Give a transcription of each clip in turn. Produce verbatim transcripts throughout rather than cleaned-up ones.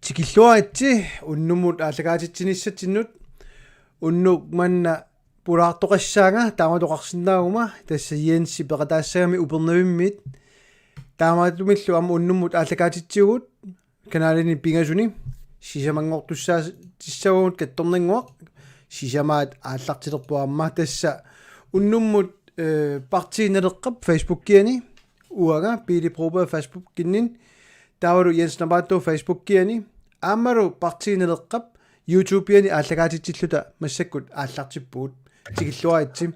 Tikilluaritsi unnummut aallakaatitsinissatsinnut. Unnuk manna pulaartoqassaanga taamatut oqarsinnaaguma, tassa Jensi peqataassagami Upernavimmiit. Taamaattumillu aamma unnummut aallakaatitsivugut kanalini pingasuni. Sisamanngortussaatissavugut kattornannguaq, sisamaat aallartilerpoq aamma. Tassa unnummut, eh, Partii Naleqqap Facebookiani, uanga Pele Broberg Facebookinni, taavalu Jens Napaattooq Facebookiani, aammalu Partii Naleqqap YouTubeiani aallakaatitsilluta massakkut aallartippugut. Tikilluaritsi.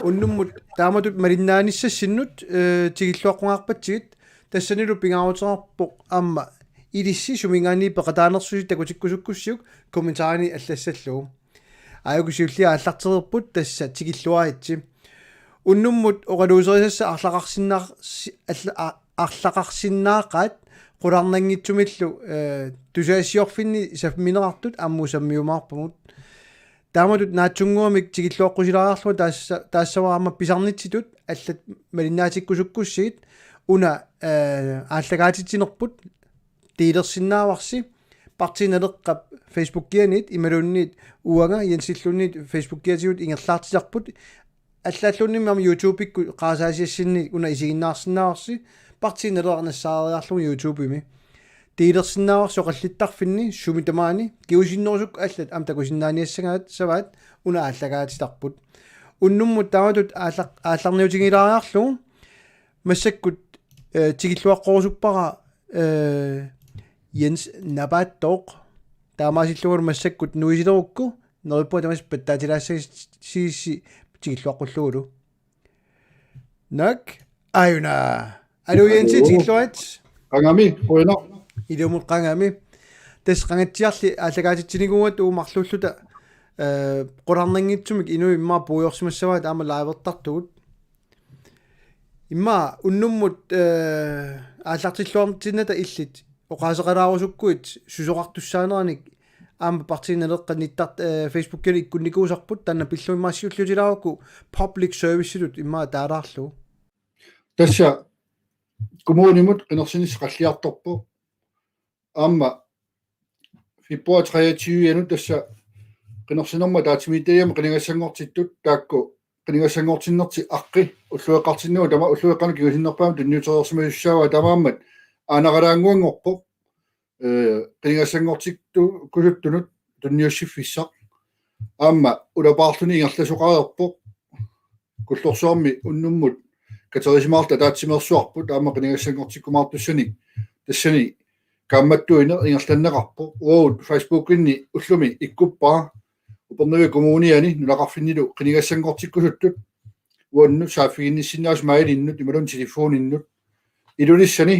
Unnummut taamatut malinnaanissassinnut, eh, tikilluaqqungaarpatsigit, tassanilu pingaaruteqarpoq aamma ilissi suminngaanniit peqataanersusi takutikkusukkussiuk kommentarini allassallugu. Aajuku siulliit aallartereerput, tassa tikilluaritsi. Unnummut oqaluuserisassat arlaqarsinnaa-, si-, alla-, a-, arlaqarsinnaaqaat qularnanngitsumillu, eh, tusagassiorfinni sammineqartut aamma sammiumaarpavut. Taamatut naatsunnguamik tikilluaqqusilaariarlunga taassa-, taassavara aamma pisarnitsitut allat malinnaatikkusukkussigit una, eh, aallakaatitsinerput delersinnaavarsi Partii Naleqqap Facebookianiit imaluunniit uanga Jensilluunniit Facebookiatigut ingerlaartitarput. Allaalluunniimmi aamma YouTubekkut qarasaasiassinni una isiginnaarsinnaavarsi, Partii Naleraq nassaariarlugu YouTubemi. Delersinnaavarsi oqallittarfinni sumi tamaani, kingusinnerusukkut allat aamma takusinnaaniassagaat savaat una aallakaatitarput. Unnummut taamatut aallaq-, aallarniutigilaariarlugu massakkut, eh, tikilluaqqorusuppara, eh, Jens Napaattooq. Taamaasillungalu massakkut nuisilerukku, neriuppunga tamassi pattaatilaassagissi tikilluaqqullugulu. Naak, aajuna. Aluu Jensi, aluu. Tikilluaritsi. Qangami, qujanaq. Ilumut qangami. Tassa qangatsiarli aallakaatitsinikuugatta uagut marluulluta, eh, qularnanngitsumik inuit immaqa puigorsimassavaat aamma livertartugut. Immaqa unnummut, eh, aallartilluartinnata illit oqaaseqalaarusukkuit susoqartussaaneranik aamma Partii Naleqqap nittar-, eh, Facebookiani ikkunnikuusarput, taanna pillugit immaqa siulliutilaarakku public servicetut immaqa taalaarlugu. Tassa kommunimut qinersinissaq qalliartorpoq. Aamma februar treogtyve-anut tassa qinersinermut ataatsimiititaliami qinigassanngortittut, taakku qinigassanngortinnertik aqqi ullueqqartinnagu, tama ullueqqanut kingusinnerpaamik tunniutereersimasussaavaat, taamaammat aanaqalaannguanngorpoq, eh, qinigassanngortikkusuttunut tunniussiffissaq. Aamma ulapaarluni ingerlasoqareerpoq. Kullorsuarmi unnummut katerisimaartut ataatsimeersuarput aamma qinigassanngortikkumaartussanik tassani kaammattuineq ingerlanneqarpoq. Uagut Facebookinni ullumi ikkuppara Upernavik Kommuniani nunaqarfinnilu qinigassanngortikkusuttut uannut saaffiginnissinnaasut mailinnut imaluunniit telefoninnut. Ilulissani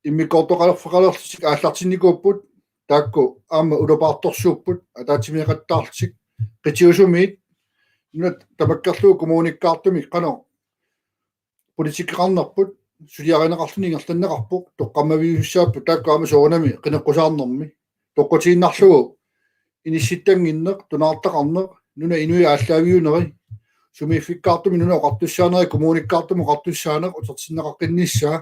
immikkoortoqalerfeqalerlutik aallartinnikuupput, taakku aamma ulapaartorsuupput ataatsimeeqattaarlutik, qitiusumiit nunat tamakkerlugu kommunikkaartumik qanoq politikkeqarnerput suliarineqarluni ingerlanneqarpoq, toqqammaviusussaapput, taakku aamma soorunami qineqqusaarnermi. Toqqutiinnarlugu inissittannginneq, tunaartaqarneq, nunap inui aallaaviuneri, sumiiffikkaartumik nunap oqartussaaneri, kommunikkaartumik oqartussaaneq utertinneqaqqinnissaa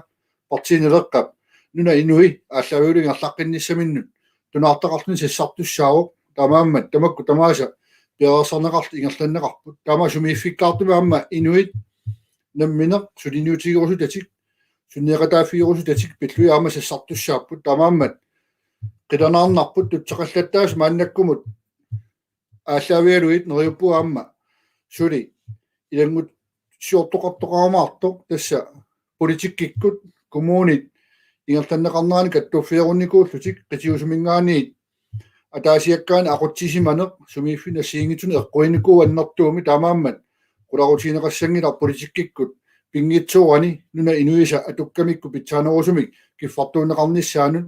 Partii Naleqqap nunap inui aallaaviullutik ingerlaqqinnissaminnut tunaartaqarluni sassartussaavoq, taamaammat tamakku tamaasa piareersarneqarlutik ingerlanneqarput. Taama sumiiffikkaartumik aamma inuit nammineq suliniutigerusutatik, sunniuteqataaffigerusutatik pillugit aamma sassartussaapput, taamaammat qilanaarnarput. Tutsaqallattaasut maannakkumut aallaavigalugit neriuppunga aamma suli ilanngutsiortoqartoqarumaartoq, tassa politikkikkut kommunit ingerlanneqarneranni kattuffigerunnikuullutik, qitiusuminngaanniit ataasiakkaani aqutsisimaneq, sumiiffinni assigiinngitsunik eqquinikuuvoq annertuumik, taamaammat qularutigineqassanngilaq politikkikkut pinngitsoorani nunap inuisa atukkamikku pitsaanerusumik kiffartuunneqarnissaanut,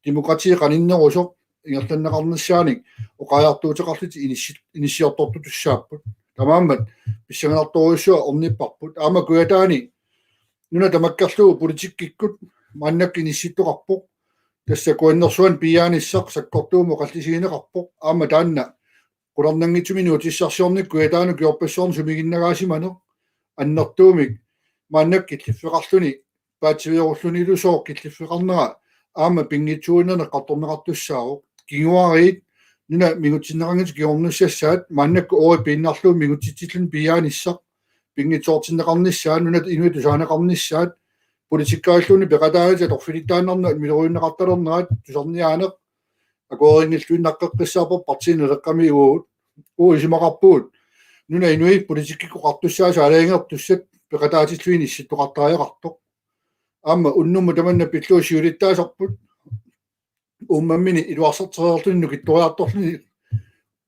demokrati qaninnerusoq ingerlanneqarnissaanik oqariartuuteqarlutik inissi-, inissiortortutussaapput. Taamaammat pissanganartorujussuaq ornipparput. Aamma Kujataani nuna tamakkerlugu politikkikkut maannakkut inissittoqarpoq. Tassa Kuannersuani piiaanissaq sakkortuumik oqallisigineqarpoq. Aamma taanna qularnanngitsumik inuutissarsiornikkut Kujataani ukiorpassuarni sumiginnagaasimaneq annertuumik maannakkut killiffeqarluni, paatsiveerullunilusooq killiffeqarnera aamma pinngitsuuinerneq eqqartorneqartussaavoq. Kinguariit nuna mingutsinneqanngitsut kingornussassaat, maannakkut ooriit piinnarlugu mingutsitsilluni piiaanissaq, pinngitsoortinneqarnissaa, nunat inuit tusaaneqarnissaat, politikkerilluunniit peqataanata atorfilittaannarnerat, milerujunneqartalernerat, tusarniaaneq akuerinngilluinnaqqeqqissaarpoq, partiinut eqqami uagut. Uagut isumaqarpugut nunap inui politikkikkut oqartussaasut aalajangertussat peqataatillugit inissittoqartariaqartoq. Aamma unnummut tamanna pillugu siulittaasarput, uummammini iluarsartereerluni nukittoriartorluni,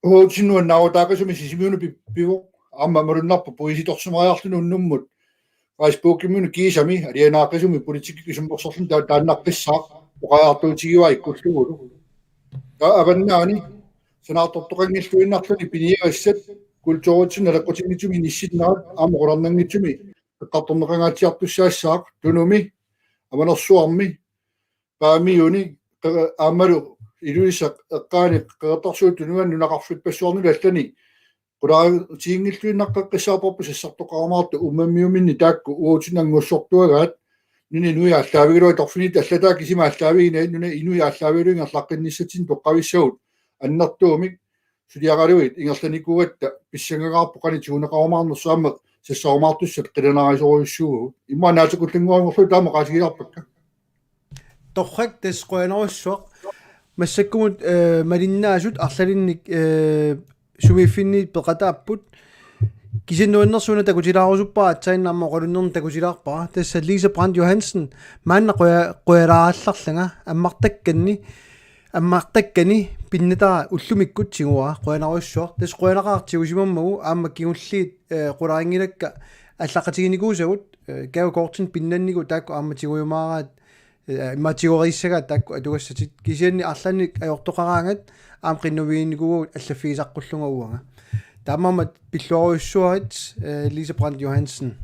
uagut nuannaarutaaqisumik Sisimiunut pi-, pivoq. Aamma malunnarpoq puisitorsimariarluni unnummut Facebookimut kiisami alianaaqisumik politikkikkut isummersorluni ta-, taannaqqissaaq, oqariartuutigivaa ikkullugulu. Taava avannaani sanaartortoqanngilluinnarluni piniagassat kulturitsinnut naleqqutinngitsumik inissinnerat aamma qularnanngitsumik eqqartorneqangaatsiartussaassaaq Tunumi, Avanersuarmi, Paamiuni, qe-, aammalu Ilulissat eqqaani Qeqertarsuup Tunuani nunaqarfippassuarnilu allani qulaatiginngilluinnaqqeqqissaarparput sassartoqarumaartut uummammiuminni taakku uagutsinnut anngussortuagaat, nunap inui aallaavigalugu atorfinitta allataa kisima aallaaviginagit, nunap inui aallaavigalugu ingerlaqqinnissatsinnut toqqavissagut annertuumik suliaralugit ingerlanikuugatta pissangagaarput qanoq tiguneqarumaarnersoq aamma sassarumaartussat qilanaarisorujussuuvugut. Immaqa naatsukullannguanngorlugu taama oqaatigilaarpakka. Torrak, tassa qujanarsuaq. Massakkumut, eh, malinnaasut arlalinnik, eh, sumiiffinni peqataapput. Kisianni nuannersuuna takutilaarusuppara aatsaannguaq aamma oqalunnernik takutilaarpara. Tassa Lise Brandt Johansen, maanna quja-, qujalaarallarlanga, ammartakkanni, ammartakkani pinnatara ullumikkut tiguara, qujanarsuaq. Tassa qujanaqaaq tigusimammagu, aamma kingulliit, eh, qularinngilaakka aallaqqatiginikuusagut, eh, gavekortinik pinnannikuut taakku aamma tigujumaaraat, eh, immaqa tigorissagaat taakku atugassatit. Kisianni arlaannik ajortoqaraangat aamma qinnuiginikuuagut allaffigisaqqullunga uanga. Taamaammat pilluarujussuarit, eh, Lise Brandt Johansen.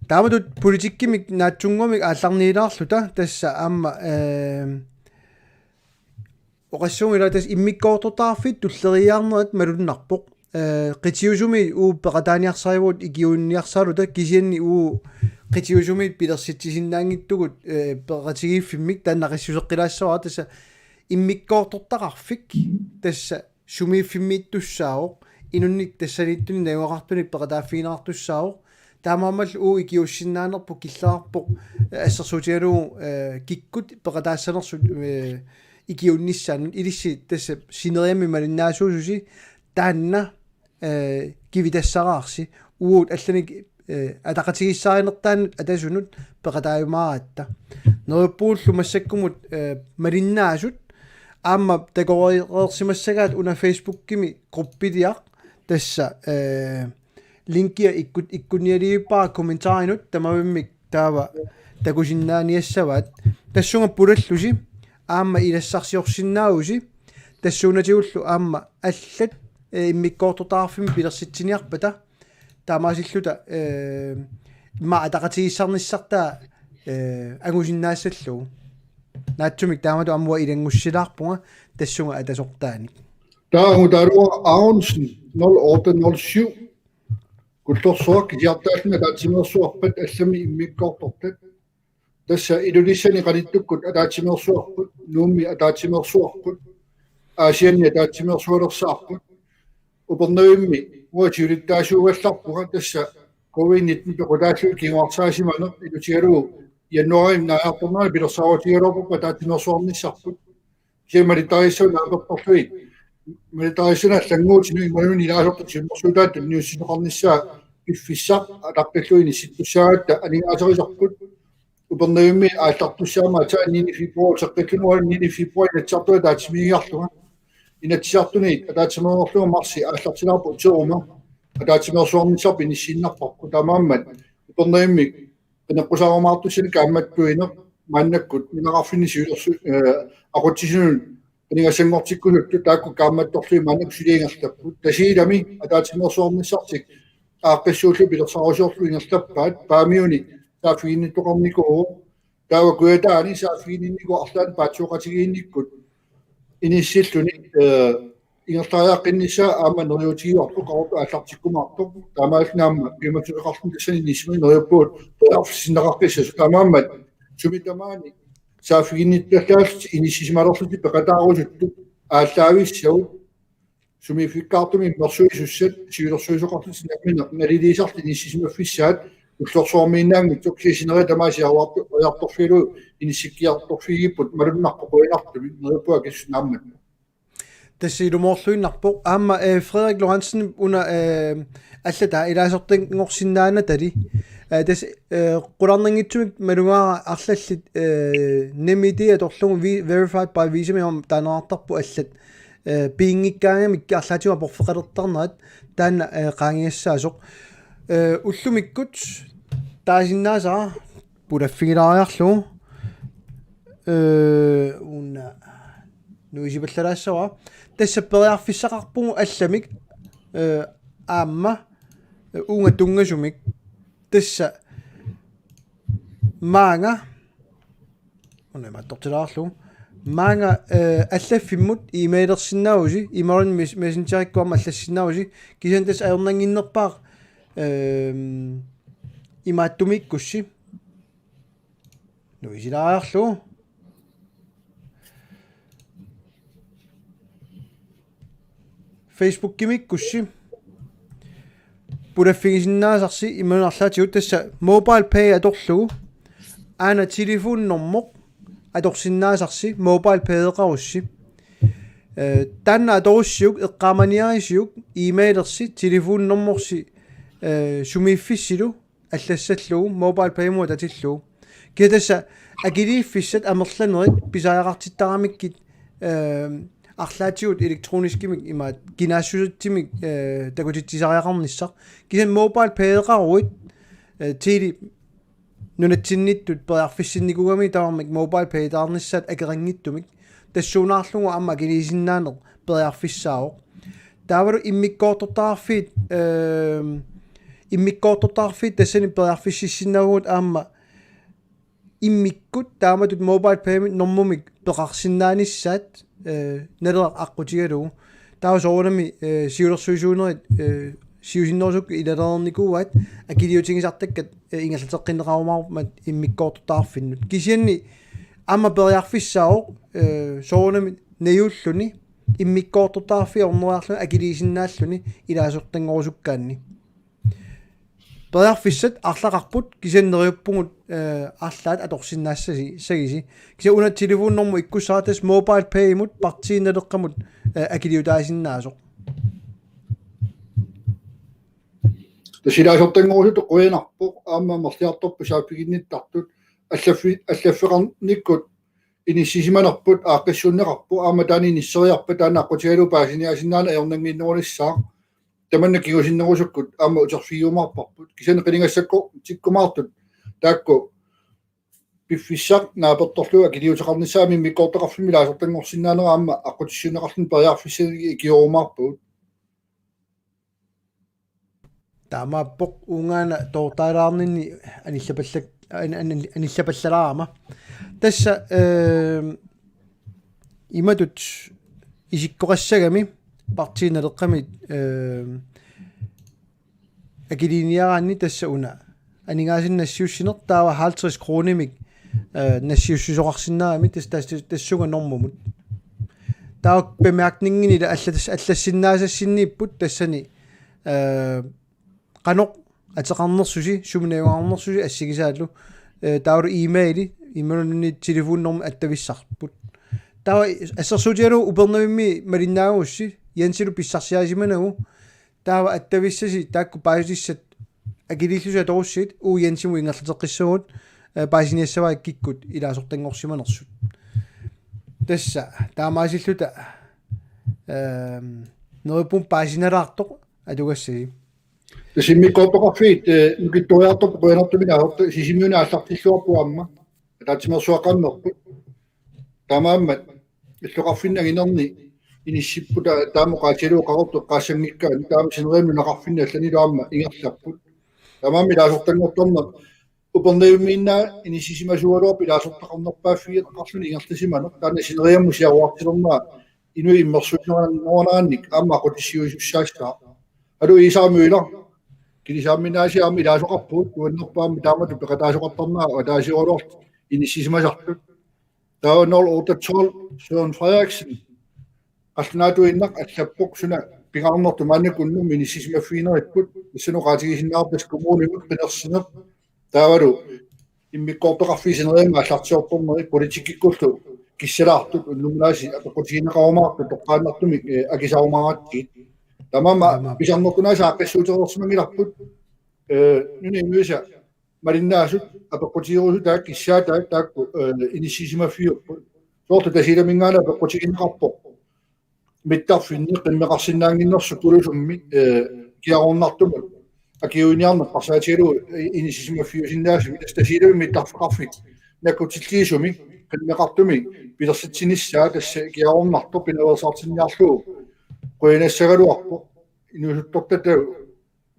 Taamatut politikkimik naatsunnguamik aallarniilaarluta tassa aamma, eh, oqassuunngilaq, tassa immikkoortortaqarfiit tulleriiaarnerat malunnarpoq. Eh, qitiusumi uagut peqataaniarsarivugut ikiuiniarsaraluta, kisianni uagut qitiusumi pilersitsisinnaanngitsugut, eh, peqatigiiffimmik, taanna naqissuseqqilaassavara, tassa immikkoortortaqarfik tassa sumiiffimmiittussaavoq, inunnik tassaniittunik najugaqartunik peqataaffigineqartussaavoq. Taamaammallu uagut ikiuussinnaanerput killeqarpoq, eh, assersuutigalugu, eh, kikkut peqataassanersut, eh, ikiuinnissaannut, ilissi tassa sineriammi malinnaasuususi taanna, eh, kivitassaraarsi. Uagut allanik, eh, ataqatigiissaarinertaannut atasunut peqataajumaaratta. Neriuppuullu massakkumut, eh, malinnaasut aamma takoreersimassagaat una Facebookimi gruppiliaq, tassa, eh, linkia ikkut-, ikkunnialiippara kommentarinut, tamarmik taava takusinnaaniassavaat. Tassunga pulallusi aamma ilassarsiorsinnaavusi, tassuunatigullu aamma allat, eh, immikkoortortaqarfimmik pilersitsiniarpata taamaasilluta, eh, immaqa ataqatigiissaarnissartaa, eh, angusinnaassallugu. Naatsumik taamatut aamma ilanngussilaarpunga tassunga atasortaanik. Taava angutaaluara Aronsen nul otte nul syv. Kullorsuaq, kisiartaalluni ataatsimeersuarpat allamik immikkoortortat. Tassa Ilulissani qanittukkut ataatsimeersuarput, Nuummi ataatsimeersuarput, Aasianni ataatsimeersualersaarput. Upernavimmi uanga siulittaasuugallarpunga, tassa covid nitten pequtaalluni kinguarsaasimaneq ilutigalugu januaarimi naajartornerani pilersaarutigigaluarparput ataatsimeersuarnissarput. Kisianni malittarisassat naapertorlugit, malittarisassat allannguutinut imaluunniit ilaasortat siunnersuutaat tunniussisoqarnissaa piffissaq ataqqilluni inissittussaagatta aningaasarisarput. Upernavimmi aallartussaammat aatsaat niende februar uteqqilluni, uani niende februar Inatsisartuni ataatsimiigiarlunga. Inatsisartuni ataatsimeerlunga marsi aallartilaarpoq uteruma ataatsimeersuarnissarput inissiinnarparput. Taamaammat Upernavimmi qineqqusaarumaartussani kaammattuineq maannakkut nunaqarfinni siulersu-, eh, aqutsisunut qinigassanngortikkusuttut taakku kaammattorlugit maannakkut suli ingerlapput. Tasiilami ataatsimeersuarnissartik aaqqissuullugit pilersaarusiorlugit ingerlappaat, Paamiuni saaffiginnittoqarnikuuvoq. Taava Kujataani saaffiginninnikuuvoq arlaannik paatsooqatigiinnikkut inissilluni, eh, ingerlariaqqinnissaa aamma neriuutigivarput, qaqortoq aallartikkumaartoq. Taamaalilluni aamma piumassuseqarluni tassani inissisimaneq neriuppugut periarfissinneqaqqissasoq. Taamaammat sumi tamaani saaffiginnittallaallutik inissisimalerlutik peqataarusuttut aallaavissagut sumiiffikkaartumik immersuisussat siulersuisoqarlutik nammineq naliliisarlutik inissisimaffissaat ullorsuarmiinnaanngitsoq kisianni sineriak tamaasa siaruartu-, -riartorfigalugu inissikkiartorfigigipput malunnarpoq qujanartumik neriuppunga akissutit naammattoq. Tassa ilumoorluinnarpoq. Aamma, eh, Frederik Lorentzen una, eh, allataa ilaasortanngorsinnaanatali. Eh, tassa, eh, qularnanngitsumik malugaara arlallit, eh, NemID atorlugu vi-, verified by Visami aamma taaneqartarpoq allat, eh, piginngikkaangamikkit arlaatigut aporfeqalertarnerat taanna, eh, qaangigassaasoq. Eh, ullumikkut taasinnaasara pulaffigilaariarlugu. Eh, una nuisipallalassaraa. Tassa periarfissaqarpugut allamik, eh, aamma, eh, uunga tunngasumik. Tassa maanga, una imaattortilaarlugu. Maanga, eh, allaffimmut e-mailersinnaavusi, imaluunniit mes-, messengerikkut aamma allassinnaavusi. Kisianni tassa ajornannginnerpaaq, ehm, imaattumiikkussi. Nuisilaariarlugu. Facebookimiikkussi. Pulaffigisinnaasarsi imaluunniit arlaatigut tassa MobilePay atorlugu. Aana telefonnormoq atorsinnaasarsi MobilePayeqarussi. Eh, taanna atorussiuk eqqaamaniarisiuk e-mailersi telefonnormorsi, eh, sumiiffissilu allassallugu MobilePaymut atatillugu. Kisianni tassa akiliiffissat amerlanerit pisariaqartittaramikkit, eh, arlaatigut elektroniskimik imaat kinaassusatsimik, eh, takutitsisariaqarnissaq. Kisianni MobilePayeqaruit, eh, Tele nunatsinniittut periarfissinnikuugamigit tamarmik MobilePaytaarnissaat akeqanngitsumik. Tassuunaarlugu aamma akiliisinnaaneq periarfissaavoq. Taavalu immikkoortortaqarfiit, ehm, immikkoortortaqarfiit tassani periarfississinnaavugut aamma immikkut taamatut MobilePay-mik normumik peqarsinnaanissaat, eh, Naleraq aqqutigalugu. Taava soorunami, eh, siulersuisuunerit, eh, siusinnerusukkut ilalernikuuaat akiliutigisartakkat, eh, ingerlateqqinneqarumaarmat immikkoortortaqarfinnut. Kisianni aamma periarfissaavoq, eh, soorunami najuulluni immikkoortortaqarfiit orneriarluni akiliisinnaalluni ilaasortanngorusukkaanni. Periarfissat arlaqarput kisianni neriuppugut, eh, arlaat atorsinnaassagisi. Kisianni una telefonnormu ikkussara tassa MobilePay-mut Partii Naleqqamut, eh, akiliutaasinnaasoq. Tassa ilaasortanngorusutut qujanarpoq aamma amerliartorput saaffiginnittartut allaffi-, allaffeqarnikkut inissisimanerput aaqqissuunneqarpoq aamma taanna inisseriarpat taanna aqqutigalugu paasiniaasinnaaneq ajornannginnerunissaaq. Tamanna kingusinnerusukkut aamma uterfigiumaarparput. Kisianni qinigassakkortikkumaartut taakku piffissaq naapertorlugu akiliuteqarnissaat immikkoortoqarfimmi ilaasortanngorsinnaanera aamma aqqutissiuunneqarluni periarfissanik ikiorumaarpagut. Taamaappoq uungaana toortaalaarninni anillapallak-, an-, an-, anillapallalaarama. Tassa, ehm, imatut isikkoqassagami Partii Naleqqami, ehm, akiliiniaraanni tassa una aningaasanik nassiussineq taava halvtreds kronimik, eh, nassiussisoqarsinnaagami tas-, tas-, tassunga normumut. Taava bemærkningini ila allat-, allassinnaasassinniipput tassani, eh, qanoq ateqarnersusi, sumi najugaqarnersusi assigisaallu, eh, taavalu e-maili, imaluunniit telefonnormi attavissarput. Taava assersuutigalugu Upernavimmi malinnaagussi, Jensilu pissarsiarisimanagu, taava attavissasi taakku paasissat akiliillusi atorussigit, uagut Jensimut ingerlateqqissavagut, eh, paasiniassavai kikkut ilaasortanngorsimanersut. Tassa, taamaasilluta, ehm, neriuppunga paasinalaartoq atugassasi. Tassa immikkoortoqarfiit, eh, nukittoriartorput qujanartumik ilaasortat Sisimiuni aallartilluarput aamma. Ataatsimeersuaqarnerput. Taamaammat illoqarfinni anginerni inissipput ta-, taama oqaatigalugu qaqortoq eqqaassanngikkaanni taama sineriammi nunaqarfinni allanilu aamma ingerlapput. Taamaammat ilaasortanngortarneq Upernavimmiinnaat inissisimasuugaluarpoq ilaasortaqarnerpaaffigineqarluni ingerlasimaneq taanna sineriammut siaruartilernera inuit immersuisoqarnerannik aamma aqqutissiuisussaassaaq. Aluu Iisaaq Møller, Kilisaamminnaasiaq aamma ilaasoqarpugut, nuannerpoq aamma taamatut peqataasoqartarnera ataasiugaluartut inissisimasartut. Taava nul otte tolv Søren Frederiksen qallunaatuinnaq allappoq suna pingaarnertut maannakkut unnummut inissisimaffigineripput, tassani oqaatigisinnaavarput kommunimut qinersineq taavalu immikkoortoqarfiit sineriammi aallartiortorneri politikkikkullu kissalaartut unnummut aasiit apeqqutigineqarumaartut toqqaannartumik, eh, akisarumaaratsigit. Tamanna Tamanna. Pisarnertunaasa aaqqissuutereersimanngilarput, eh, nunap imivisa malinnaasut apeqqutigerusutaat kissaataat taakku, eh, inissisimaffiupput. Soorlu Tasiilaminngaanniit apeqqutigineqarpoq mittarfinni qimmeqarsinnaannginnersoq Kulusummi, eh, kiaroornartumut akiuiniarneq eqqarsaatigalugu, eh, inissisimaffiusinnaasumik, tassa Tasiilami mittarfeqarfik nakkutilliisumik qimmeqartumik pilersitsinissaa tassa kiaroornartoq pinaveersaartinniarlugu qujanassagaluarpoq inuusuttortaq taava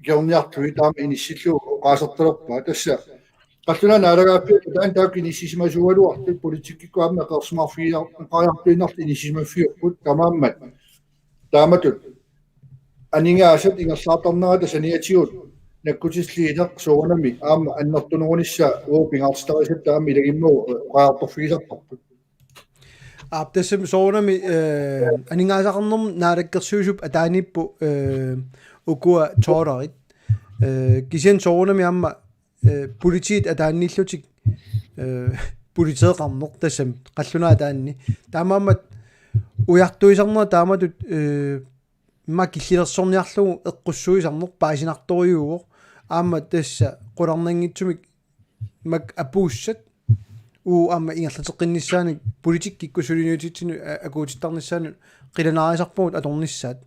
ikiorniartui taama inissillugu oqaasertalerpaa. Tassa qallunaat naalagaaffiat taanna taakku inissisimasuugaluartut politikkikkut aamma eqeersimaarfigiar-, eqeersimaarfigiartuinnartut inissisimaffiupput taamaammat. Taamatut aningaasat ingerlaartarnerata saniatigut nakkutilliineq soorunami aamma annertunerunissaa uagut pingaartitarisatta aamma ilagimmut oqariartorfigisarparput. Aap, tassami soorunami, eh, aningaasaqarnermut naalakkersuisup ataaniippoq, eh, ukua tolverit. Eh, kisianni soorunami aamma, eh, politiit ataaniillutik, eh, politeeqarneq tassami qallunaat ataanni. Taamaammat ujartuisarnera taamatut, eh, immaqa killilersorniarlugu eqqussuisarneq paasinartorujuuvoq. Aamma tassa qularnanngitsumik makku apuussat uagut aamma ingerlateqqinnissaannik politikkikkut suliniutitsinnut, a-, akuutittarnissaannut qilanaarisarpagut atornissaat.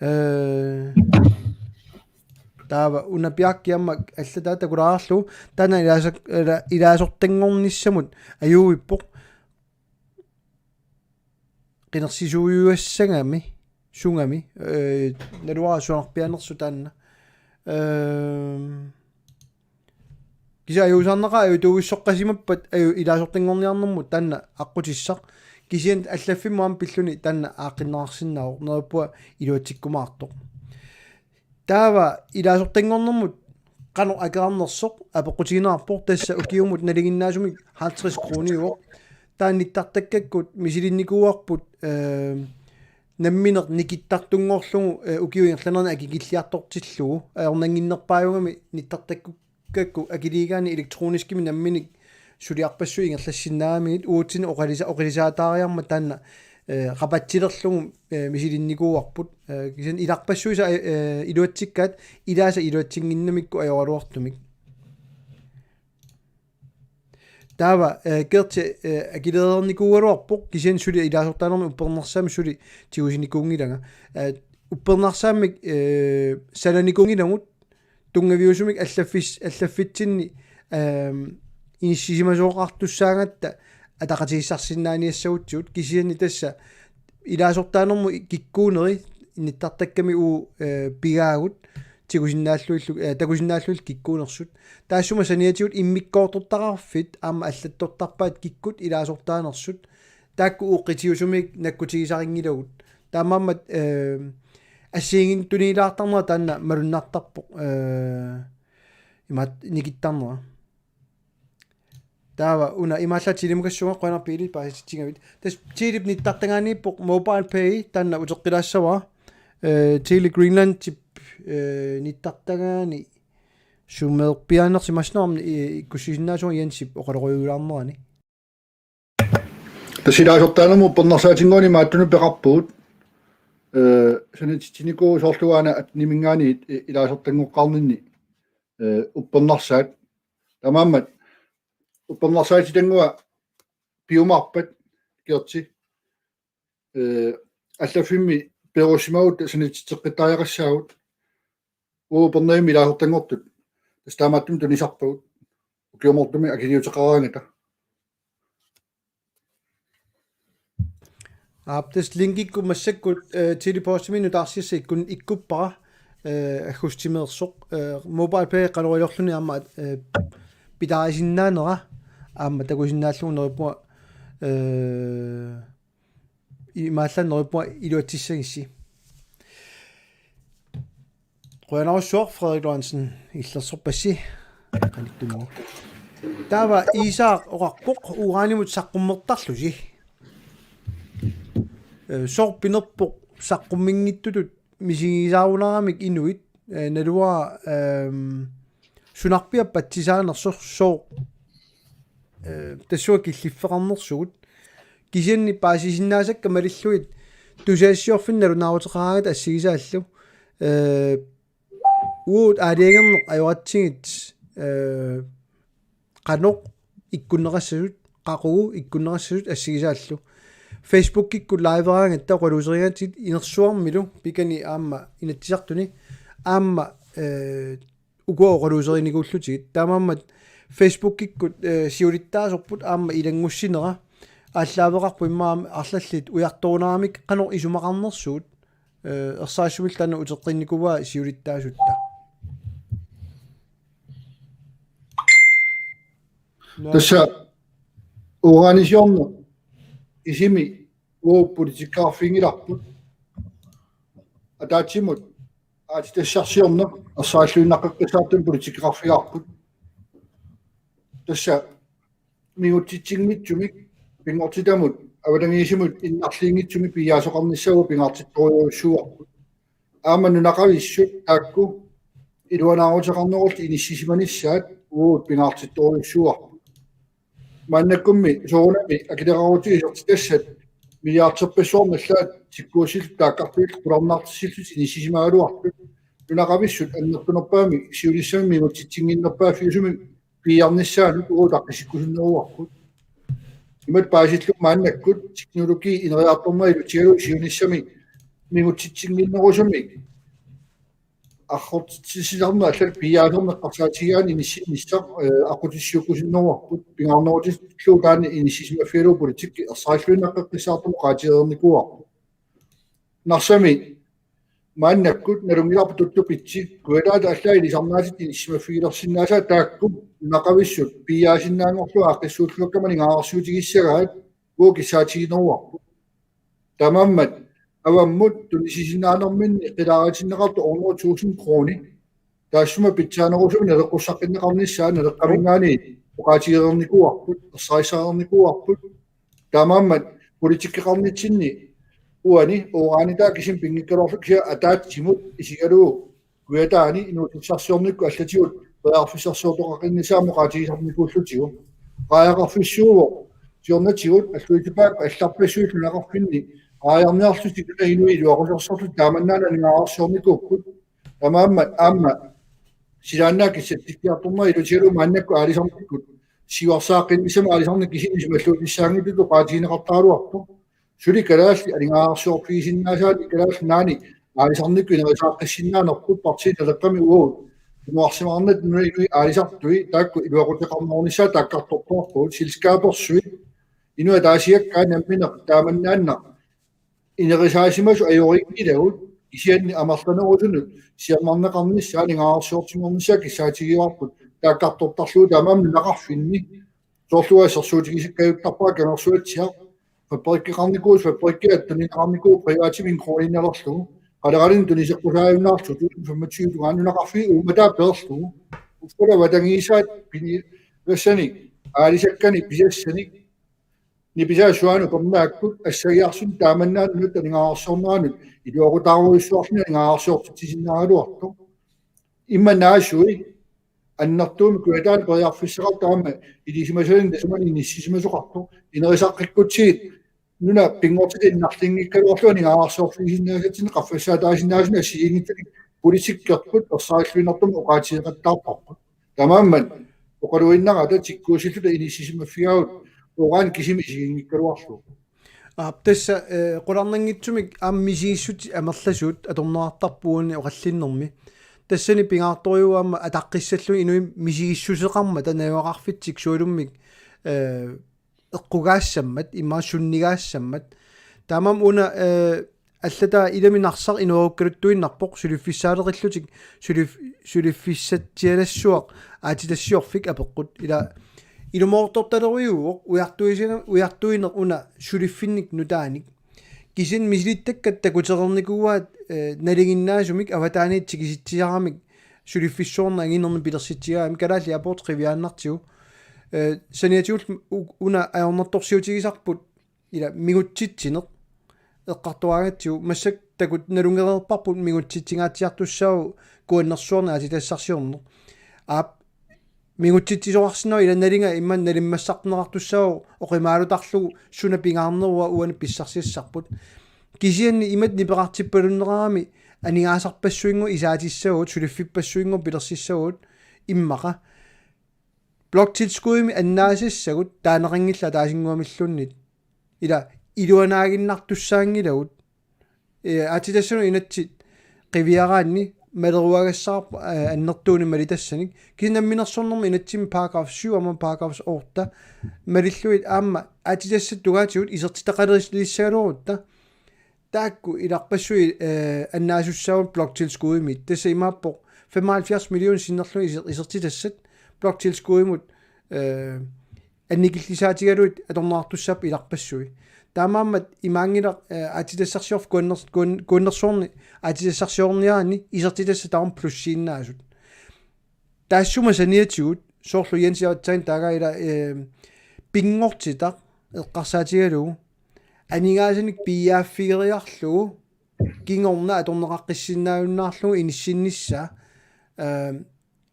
Eh, taava una Bjarki aamma allataa takulaarlugu taanna ilaasak-, ila-, ilaasortanngornissamut ajuuippoq. Qinersisuujuassagami, sungami, eh, naluara suanarpiaanersoq taanna. Ehm, kisianni ajuusaarnaqaaq ajutuuissoqqasimappat aju-, ilaasortanngorniarnermut taanna aqqutissaq. Kisianni allaffimmut aamma pilluni taanna aaqqinneqarsinnaavoq, neriuppunga iluatsikkumaartoq. Taava ilaasortanngornermut qanoq akeqarnersoq apeqqutigineqarpoq, tassa ukiumut nalinginnaasumik halvtreds kroniuvoq. Taanna nittartakkakkut misilinnikuuarput, eh, nammineq nikittartunngorlugu, eh, ukiup ingerlanerani akikilliartortillugu. Ajornannginnerpaajugami nittartakkakku akiliigaanni elektroniskimik nammineq suliarpassuit ingerlassinnaagamigit uatsinnut oqalisa-, oqilisaataariarmat taanna, eh, rabatsilerlugu, eh, misilinnikuuarput. Eh, kisianni ilarpassuisa, eh, iluatsikkaat ilaasa iluatsinnginnamikku ajoraluartumik. Taava, eh, Gerti, eh, akileereernikuugaluarpoq kisianni suli ilaasortaanermik uppernarsaammik suli tigusinikuunngilanga. Eh, uppernarsaammik, eh, sananikuunngilagut tunngaviusumik allaffis-, allaffitsinni, ehm, inissisimasoqartussaagatta ataqatigiissarssinnaaniassagutsigu kisianni tassa ilaasortaanermut kikkuuneri nittartakkami uagut, eh, pigaagut tigusinnaallugillu, eh, takusinnaallugillu kikkuunersut. Taassuma saniatigut immikkoortortaqarfiit aamma allattortarpaat kikkut ilaasortaanersut. Taakku uagut qitiusumik nakkutigisarinngilagut. Taamaammat, eh, assigiinngitsut tunilaartarnera taanna malunnartarpoq, eh, imaattoq nikittarnera. Taava una imaallaat Telemukassuunga, qujanaq Pele paasititsigavit. Tassa Telep nittartagaaniippoq MobilePay, taanna uteqqilaassavara. Eh, Tele Greenlandip, eh, nittartagaani summerpiaanersimasinarmi, eh, ikkussisinnaasugut Jensip oqalorujuulaarnerani. Tassa ilaasortaanermut uppernarsaatinngornermut imaattunut peqarpugut. Eh, sanatitsinikuuvugut soorlu uanga atteniminngaanniit, eh, ilaasortanngoqqaarninni, eh, uppernarsaat. Taamaammat uppernarsaatitannguaq piumaarpat, Gerti. Eh, allaffimmi peerussimavugut sanatitseqqittariaqassaagut. Uagut upernavimmi ilaasortanngortut tassa taamaattumik tunisarpagut. Ukiumoortumik akiliuteqaraangata. Aap, tassa linkikkut massakkut, eh, Tele-Postimi nutaarsiassat ikkun-, ikkuppara, eh, aggustimeersoq, eh, MobilePay qanoq iliorluni aamma, eh, pitaarisinnaanera aamma takusinnaallugu neriuppunga, eh, imaallaat neriuppunga iluatsissagissi. Qujanarsuaq Frederik Lorentzen, illersorpassi. Qanittummi. Taava Iisaaq oqarpoq uranimut saqqummertarlusi. Eh, sooq pinerpoq saqqumminngittutut misigisaarunaramik inuit, eh, naluara, ehm, sunarpiaq patsisaanersoq sooq, eh, tassunga killiffeqarnersugut. Kisianni paasisinnaasakka malillugit tusagassiorfinnut nalunaaruteqaraangata assigisaallu. Eh, uagut aalajangerneq ajoratsigit, eh, qanoq ikkunneqassasut, qaqugu ikkunneqassasut assigisaallu. Facebookikkut liveraangatta oqaluuserigaatsigit inersuarmilu pikani aamma Inatsisartuni aamma, eh, ukua oqaluuserinikuullutigit. Taamaammat Facebookikkut, eh, siulittaasorput aamma ilanngussinera aallaaveqarpoq immaqa aamma arlallit ujartorunaramik qanoq isumaqarnersugut, eh, ersarissumillu taanna uteqqinnikuuaa siulittaasutta. Tassa uranisiorneq kisimi uagut politikkeqarfiginngilarput. Ataatsimut aatsitassarsiorneq ersarilluinnaqqissaartumik politikkeqarfigaarput. Tassa mingutsitsinngitsumik pinngortitamut avatangiisimut innarliinngitsumik piiaasoqarnissaa uagut pingaartittorujussuuarput. Aamma nunaqavissut taakku iluanaaruteqarnerullutik inissisimanissaat uagut pingaartittorujussuuarput. Maannakkummi soorunami akileraarutigisortitassat milliarderpassuarnut allaat tikkuussillutik taakkartuillu qularnartissillutik inissisimagaluartut. Nunaqavissut annertunerpaamik siunissami mingutsitsinnginnerpaaffiusumik piiarnissaanut uagut aqqutikkusunneruarput. Imatut paasillugu maannakkut teknologi ineriartornera ilutigalugu siunissami mingutsitsinnginnerusumik arrortitsisarneq allat piiaasorneq eqqarsaatigigaanni inissinnissaq, eh, aqqutissiuukkusunneruarput, pingaarnerutitillugu taanna inissisimaffigalugu politikki ersarilluinnaqqissaartumik oqaatigereernikuuarput. Narsami maannakkut nalunngilarput tuttupitsi, kujataata allaat ilisarnaatit inissisimaffigilersinnaasaat taakku nunaqavissut piiaasinnaanngorlugit aaqqissuulluakkama aningaasarsiutigissagaat uagut kissaatigineruarput. Taamaammat avammut tunisisinnaanerminni qilaaritinneqartoq hundrede tusind kroner. Taassuma pitsaanerusumik naleqqussaqqinneqarnissaa Naleqqaminngaanniit oqaatigereernikuuarput, ersarissareernikuuarput. Taamaammat politikkeqarnitsinni uani uranitaa kisimi pinngikkaluarlugu kisianni ataatsimut isigalugu Kujataani inuutissarsiornikkut allatigut periarfissarsiortoqaqqinnissaq aamma oqaatigisarnikuullutigu. Raajaqarfissuuvoq siornatigut alluitsupaakka allarpassuit nunaqarfinni raajarniarlutik inuit iluaqusersorlutik taamannaana aningaasarsiornikuupput. Taamaammat aamma silaannaat kissatsikkiartornerat ilutigalugu maannakkut aalisarnikkut siuarsaaqqinnissamut aalisarneq kisiat isumalluutissaanngitsutut oqaatigineqartaraluartoq. Suli kalaallit aningaasarsiorfigisinnaasaanik Kalaallit Nunaanni aalisarnikkut inerisaaqqissinnaanerput partiit Naleqqami uagut tunuarsimaarnata nunat inuit aalisartui taakku iluaquteqarnerunissaat taakkartortuarpagut selskabersuit inuit ataasiakkaat nammineq taamannaannaq inerisaasimasut ajorinngilagut kisianni amerlanerusunut siammarneqarnissaa aningaasarsiortinngornissaa kissaatigivarput taakkartortarlugu taamaammat nunaqarfinni soorlu assersuutigisakkajuttarpara Kangersuatsiaq fabrikkeqarnikuusoq fabrikkiat tunineqarnikuupput privatimik en kroniinnalerlugu qaleralinnut tuniseqqusaajunnaarlugu femogtyve tungaanut nunaqarfiit uummataa peerlugu uffala avatangiisaat pini- tassani aalisakkanik pisassanik nipisaat suaanut upernaakkut assagiarsunik taamannaannut aningaasarsiorneranut iluaqutaarujussuarluni aningaasarsiortitsisinnaagaluartoq. Immaqa naasui annertuumik kujataani periarfissaqartoq aamma ilisimasalinnut tassunga inissisimasoqartoq inerisaqqikkutsigu nuna pinngortitaq innarliinngikkaluarlugu aningaasarsiorfigisinnaasatsinnik qaffassaataasinnaasunik assigiinngitsunik politikkerput ersarilluinnartumik oqaatigeqattaarparput. Taamaammat oqaluinnarata tikkuussilluta inissisimaffigaavut uran kisimi isiginngikkaluarlugu. Aap, tassa, eh, qularnanngitsumik aamma misigissutsit amerlasuut atorneqartarput uani oqallinnermi. Tassani pingaartorujuuvoq aamma ataqqissallugit inuit misigissuseqarmata najugaqarfitsik sualummik, eh, eqqugaassammat, immaqa sunnigaassammat. Taamaammat una, eh, allataa ilami Narsaq inuerukkaluttuinnarpoq suliffissaaleqillutik sulif-, suliffissatsialassuaq aatsitassiorfik apeqqut. Ila ilumoortortalerujuuvoq ujartuisina-, ujartuineq una suliffinnik nutaanik. Kisianni misilittakkat takutereernikuuaat, eh, nalinginnaasumik avataaniit tikisitsisaramik suliffissuarneq anginernik pilersitsigaamik Kalaallit Apuut qiviaannartigu. Eh, saniatigut u-, una ajornartorsiutigisarput ila mingutsitsineq eqqartoraangatsigu, massakkut takuuk nalunngereerparput mingutsitsigaatsiartussaavoq kuannersuarneq aatsitassarsiorneq. Aap, mingutsitsisoqarsinnaavoq ila nalinga immaqa nalimmassarneqartussaavoq oqimaalutarlugu suna pingaarnerua uani pissarsiassarput. Kisianni imatut nipeqartippalunneraami aningaasarpassuinnguit isaatissavagut, suliffippassuinnguit pilersissavagut immaqa. Bloktilskuddimik annaasassagut taaneqanngillat ataasinnguamilluunniit. Ila iluanaaginnartussaanngilagut. Eh, aatsitassanut inatsit qiviaraanni maleruagassaarput, eh, annertuunik malitassanik. Kisianni namminersornermi inatsimmi paragraf syv aamma paragraf otte malillugit aamma aatsitassat tungaatigut isertitaqalissagaluarutta. Taakku ilarpassui, eh, annaasussaavagut bloktilskuddimit. Tassa imaappoq femoghalvfjerds millioner sinnerlugit iser-, isertitassat bloktilskuddimut, eh, annikillisaatigalugit atorneqartussaapput ilarpassui. Taamaammat imaanngilaq, eh, aatsitassarsiorfik kuanner-, kuan-, kuannersuarni aatsitassarsiorniaraanni isertitassat tamarmik plussiinnaasut. Taassuma saniatigut soorlu Jens Avatsain taagaila, eh, pinngortitaq eqqarsaatigalugu aningaasanik piiaaffigeriarlugu kingorna atorneqaqqissinnaajunnaarlugu inissinnissaa, eh,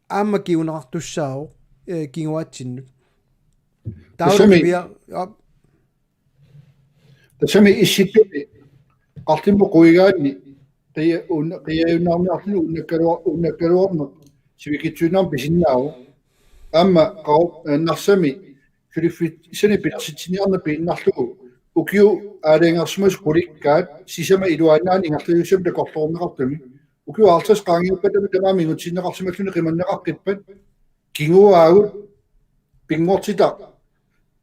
aamma kinguneqartussaavoq, eh, kinguaatsinnut. Taava Tassami- kivia-, aap. Tassami issittumi qarlimmut quigaanni qia-, un-, qiaajunnaarniarluni unnakkaluar-, unnakkaluarneq sivikitsuinnarmik pisinnaavoq. Aamma qau-, eh, Narsami suliffissanik pilersitsiniarneq piinnarlugu ukiut aalajangersimasut qulikkaat sisamat iluannaanni ingerlasussamik takorloorneqartumi. Ukiut halvtreds qaangiuppata tamaat mingutinneqarsimalluni qimanneqaqqippat kinguaagut pinngortitaq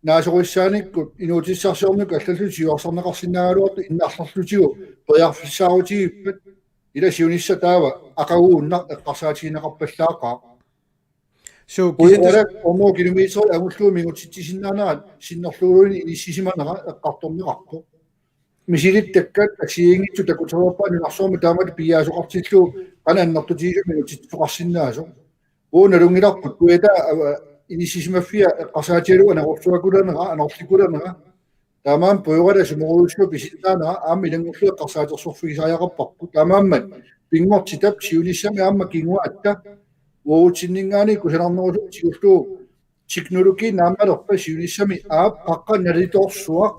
naasorissaanikkut inuutissarsiornikkut allallu siuarsarneqarsinnaagaluartut innarlerlutigu periarfissaarutigippat ila siunissaq taava aqaguunnaq eqqarsaatigineqarpallaaqaaq. Suu, Ui, kisianni tassa- orak ornoo kilometerit angullugu mingutsitsisinnaanerat sinnerluguluunniit inissisimanera eqqartorneqarpoq. Misilittakkat assigiinngitsut takutereerpaat nunarsuarmi taamatut piiaasoqartillugu qanoq annertutigisumik mingutsitsisoqarsinnaasoq. Uagut nalunngilarput Kujataani, ava, inissisimaffia eqqarsaatigalugu anorersuakulanerat, anorlikulenerat. Taamaammat pujoqataa sumorujussuaq pisinnaanera aamma ilanngullugu eqqarsaatersorfigisariaqarparput. Taamaammat pinngortitap siunissami aamma kinguaatta uagutsinninngaanniit kusanarnerusukkut tigullugu teknologi naammalerpat siunissami aap qaqqat nalitoorsuaq,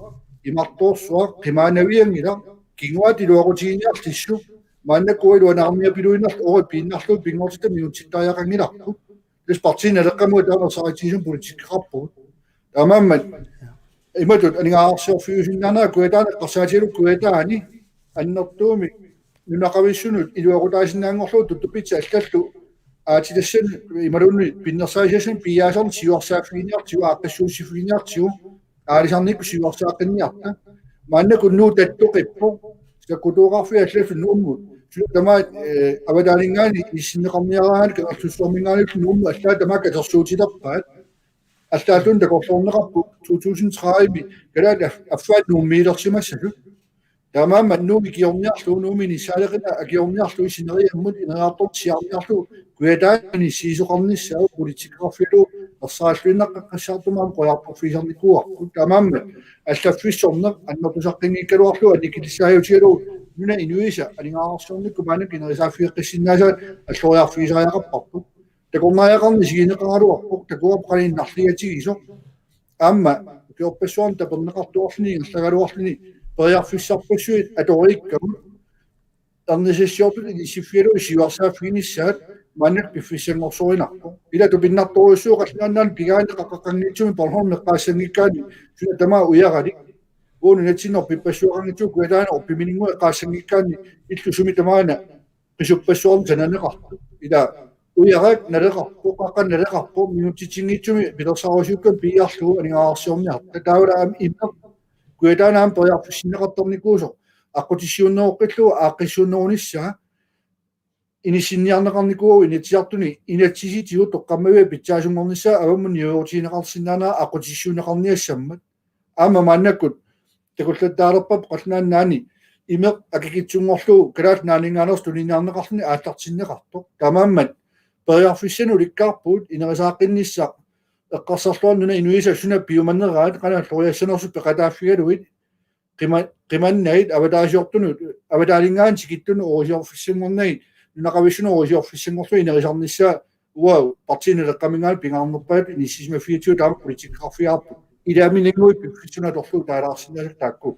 imartoorsuaq, qimaanavianngilaq, kinguaatta iluaqutiginiarlissuk, maannakkut iluanaarniapiluinnarlugu orit piinnarlugit pinngortitaq mingutsittariaqanngilarput. Tassa Partii Naleqqamut taanna saqqummiussisut politikkeqarpugut. Taamaammat imatut aningaasarsiorfiusinnaanera Kujataani eqqarsaatigalugu Kujataani annertuumik nunaqavissunut iluaqutaasinnaanngorlugu tuttupitta allallu aatsitassanut imaluunniit pinnersaasassanut piiaasarneq siuarsaaffiginiartigu, aaqqissuussiffiginiartigu, aalisarnikkut siuarsaaqqinniarta. Maannakkut Nuuk tattoqippoq, sakkutooqarfiit allallu Nuummut. Suna tamaat, eh, avataaninngaanniit inissinneqarniaraangaanniit Kangerlussuarminngaanniillu Nuummut allaat tamaat katersuutilerpaat. Allaalluunniit takorloorneqarput to tusind tredive-mi kalaallit af-, affaat Nuummiilersimassasut. Taamaammat Nuummi ikiorniarlugu, Nuummi inissaaleqineq akiorniarlugu sineriammut ineriartortitsiarniarlugu Kujataani inissiisoqarnissaa politikkeqarfigalugu ersarilluinnaqqissaartumik aamma qujartorfigisarnikuuarput. Taamaammat allaffissorneq annertusaqqinngikkagaluarlugu annikillissaajutigalugu nunap inuisa aningaasarsiornikkut maannakkut inerisaaffigeqqissinnaasaat alloriarfigisariaqarparput. Takornariaqarneq isigineqaraluarpoq, takuarput qanoq innarliatigisoq. Aamma ukiorpassuarni taperneqartuarluni ingerlagaluarluni periarfissarpassuit atoriikkagut ernisassiortutut inissiffigalugit siuarsaaffiginissaat maannakkut piffissanngorsorinerpoq. Ila tupinnartorujussuuvoq Qallunaat Nunaanni pigaanni qaqqaqqanngitsumik Bornholm eqqaassanngikkaanni suna tamaat ujaralik. Uagut nunatsinni orpippassuaqanngitsugut Kujataani orpimininnguit eqqaassanngikkaanni illu sumi tamaana qisuppassuarnik sananeqartut. Ila ujarak naleqarpoq, qaqqaq naleqarpoq, mingutsitsinngitsumik pilersaarusiukkamik piiarlugu aningaasarsiorniarta. Taavalu aamma imeq Kujataani aamma periarfissinneqartarnikuusoq aqqutissiuunneroqqillugu aaqqissuunnerunissaa inissinniarneqarnikuuvoq Inatsisartuni inatsisitigut toqqammaviat pitsaasunngornissaat avammut niuerutigineqarsinnaanera aqqutissiuunneqarniassammat. Aamma maannakkut takullattaalerparput Qallunaat Nunaanni imeq akikitsunngorlugu Kalaallit Nunaanninngaanneersoq tuniniarneqarluni aallartinneqartoq. Taamaammat periarfissanik ulikkaarpugut inerisaaqqinnissaq eqqarsarluarneq nunap inuisa suna piumaneraat qanoq alloriassanersut peqataaffigalugit qima-, qimannagit avataasiortunut, avataalinngaanniit tikittunut orisiorfissanngornagit nunaqavissunut orisiorfissanngorlugit inerisarnissaa uagut Partii Naleqqaminngaanniit pingaarnerpaatut inissisimaffigatsigu taama politikkeqarfigaarput. Ilaamininnguit piffissaq atorlugu taalaarsinnaasoq taakku.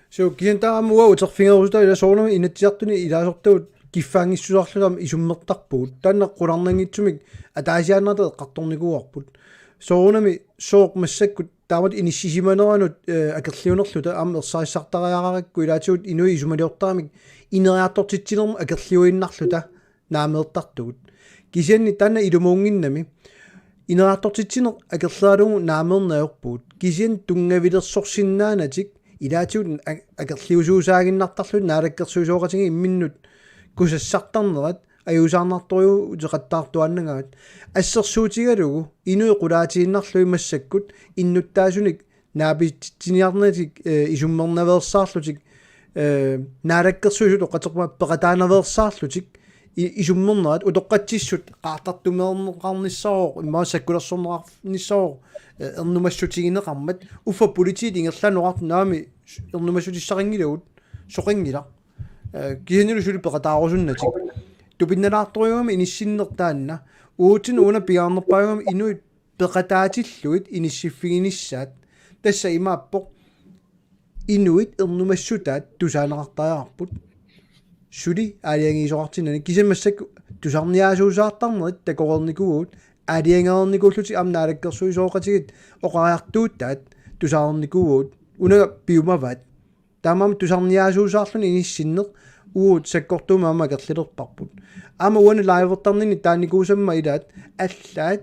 Suu, kisianni taama uagut uterfigerusutaa ila soorunami Inatsisartuni ilaasortagut kiffaanngissuseqarluta aamma isummertarpugut. Taanna qularnanngitsumik ataasiaannarata eqqartornikuuarput. Soorunami sooq massakkut taamatut inissisimaneranut, eh, akerliunerluta aamma ersarissartariaqarakku ilaatigut inuit isumaliortaramik ineriartortitsinermut akerliuinnarluta naameertartugut. Kisianni taanna ilumuunnginnami ineriartortitsineq akerleralugu naameerneq ajorpugut. Kisianni tunngavilersorsinnaanatik ilaatigut a-, akerliusuusaaginnartarlutik naalakkersuisooqatigiit imminnut kusassartarnerat ajuusaarnartorujuuteqattaartuaannagaat. Assersuutigalugu inuit qulaatiinnarlugit massakkut innuttaasunik naapitsiniarnatik, eh, isummernaveersaarlutik, eh, naalakkersuisut oqaterpaa peqataanaveersaarlutik i-, isummernerat utoqqatsissut qaartartumeerneqarnissarooq, immaqa sakkulersorneqarnissarooq, eh, ernumassutigineqarmat, uffa politiit ingerlaannaq oqartut naamik ernumassutissaqanngilagut, soqanngilaq. Eh, kisiannili suli peqataarusunnatik. Tupinnalaartorujuugami inissinneq taanna. Uatsinnut una pingaarnerpaagami inuit peqataatillugit inissiffiginissaat. Tassa imaappoq inuit ernumassutaat tusaaneqartariaqarput. Suli aalajangiisoqartinnani kisianni massakkut tusarniaasuusaartarnerit takoreernikuuagut aalajangereernikuullutik aamma naalakkersuisooqatigiit oqariartuutaat tusarnikuuagut una piumavaat. Taamaammat tusarniaasuusaarluni inissinneq uagut sakkortuumik aamma akerlilerparput. Aamma uani livertarninni taanikuusammat ilaat allaat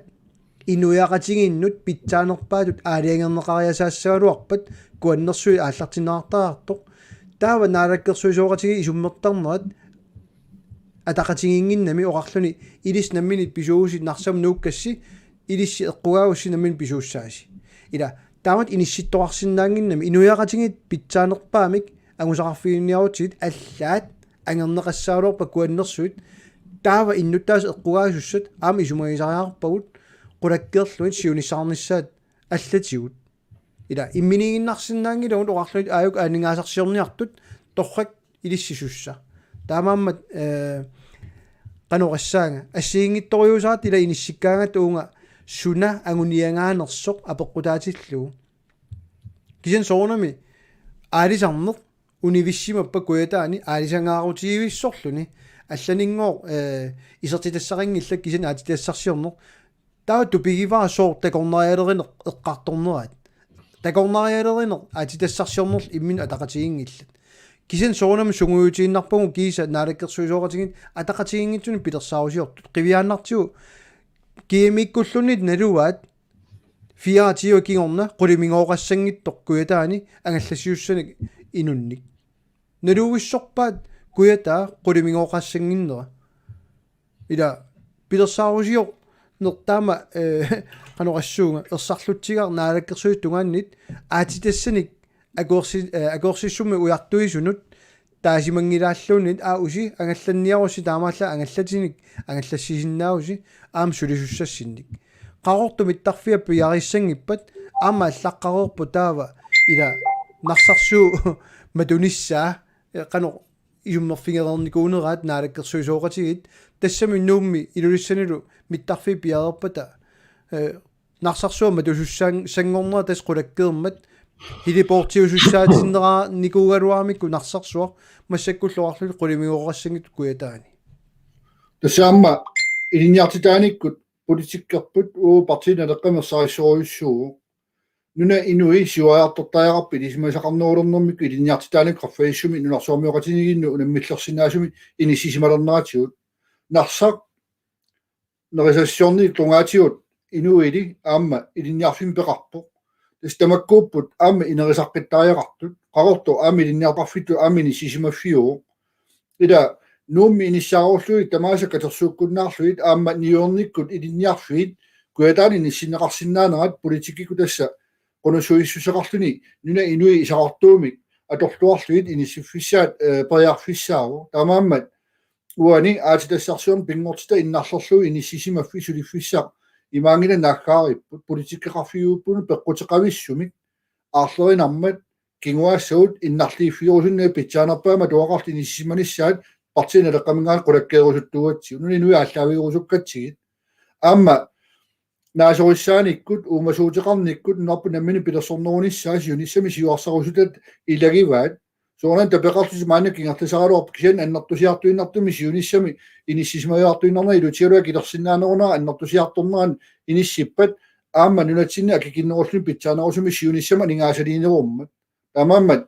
inuiaqatigiinnut pitsaanerpaatut aalajangerneqariasaassagaluarpat kuannersuit aallartinneqartariaqartoq. Taava naalakkersuisooqatigiit isummertarnerat ataqatigiinnginnami oqarluni ilissi nammineq pisuuvusi Narsami nuukkassi ilissi eqqugaavussi nammineq pisuussaasi. Ila taamatut inissittoqarsinnaannginnami inuiaqatigiit pitsaanerpaamik angusaqarfiginiarutsigit allaat angerneqassagaluarpat kuannersuit taava innuttaasut eqqugaasussat aamma isumagisariaqarpagut qulakkeerlugit siunissaqarnissaat allatigut. Ila imminiiginnarsinnaanngilagut oqarlugit aajuku aningaasarsiorniartut torrak ilissisussa. Taamaammat, eh, qanoq oqassaanga. Assigiinngitsorujussuusarput ila inissikkaangatta uunga suna anguniagaanersoq apeqqutaatillugu. Kisianni soorunami aalisarneq univissimappat Kujataani aalisangaarutigivissorluni allaninngooq, eh, isertitassaqanngillat kisianni aatsitassarsiorneq. Taava tupigivara sooq takornarialerineq eqqartorneraat. Takornarialerineq aatsitassarsiornerlu imminnut ataqatigiinngillat. Kisianni soorunami sungiutiinnarpagut kiisa naalakkersuisooqatigiit ataqatigiinngitsunik pilersaarusiortut. Qiviaannartigu G M-ikkulluunniit naluaat fireogtyve kingorna qulimigooqassanngitsoq Kujataani angallassisussanik inunnik. Naluvissorpaat Kujataa qulimigooqassannginnera. Ila pilersaarusiorneq taama, eh, qanoq oqassuunga ersarlutsigaaq naalakkersuisut tungaannit aatsitassanik akuersi-, eh, akuersissummik ujartuisunut taasimanngilaalluunniit aa usi angallanniarussi taamaallaat angallatinik angallassisinnaavusi aamma sulisussassinnik. Qaqortoq mittarfia piareersarnanngippat aamma allaqqareerpoq taava ila Narsarsuup matunissaa, eh, qanoq isummerfigereernikuuneraat naalakkersuisooqatigiit tassami Nuummi Ilulissanilu mittarfiit piareerpata, eh, Narsarsuaq matusussaanngornera tassa qulakkeermat heliportiusussaatinneraanikuugaluaramikku Narsarsuaq massakkullu oqarluni qulimigooqassanngitsoq Kujataani. Tassa aamma ilinniartitaanikkut politikkerput uagut Partii Naleqqami ersarissorujussuuvoq. Nunap inui siuariartortariaqarput ilisimasaqarnerulernermikkut ilinniartitaanikkut qaffasissumi nunarsuarmioqatininnginnut unammillersinnaasumik inissisimalerneratigut. Narsaq nerisassiornermik tungaatigut inuili aamma ilinniarfimmi peqarpoq. Tassa tamakkuupput aamma inerisaqqittariaqartut. Qaqortoq aamma ilinniartarfittut aamma inissisimaffiuvoq. Ila Nuummi inissaarullugit tamaasa katersuukkunnaarlugit aamma niuernikkut ilinniarfiit Kujataani inissinneqarsinnaanerat politikkikkut tassa qunussuissuseqarluni nunap inui isaqartuumik atorluarlugit inissiffissaat, eh, periarfissaavoq. Taamaammat uani aatsitassarsiorneq pinngortitaq innarlerlugu inissisimaffik suliffissaq imaanngilaq naaggaaripput, politikkeqarfiupput peqquteqavissumik aarlerinarmat kinguaassagut innarliiffigerusunnagu pitsaanerpaamik atuaqarlutik inissisimanissaat partiinaleqqaminngaanniit qulakkeerusuttuugatsigu. Nunap inui aallaavigerusukkatsigit. Aamma naasorissaanikkut, uumasuuteqarnikkut, nunarput nammineq pilersornerunissaa siunissami siuarsarusutat ilagivaat. Soorunami tapeqarlutik maannakkut ingerlasaraluarput kisianni annertusiartuinnartumik siunissami inissisimajuartuinnarnera ilutigalugu akilersinnaanerunera annertusiartornerani inissippat aamma nunatsinni akikinnerulluni pitsaanerusumik siunissami aningaasaliinerummat. Taamaammat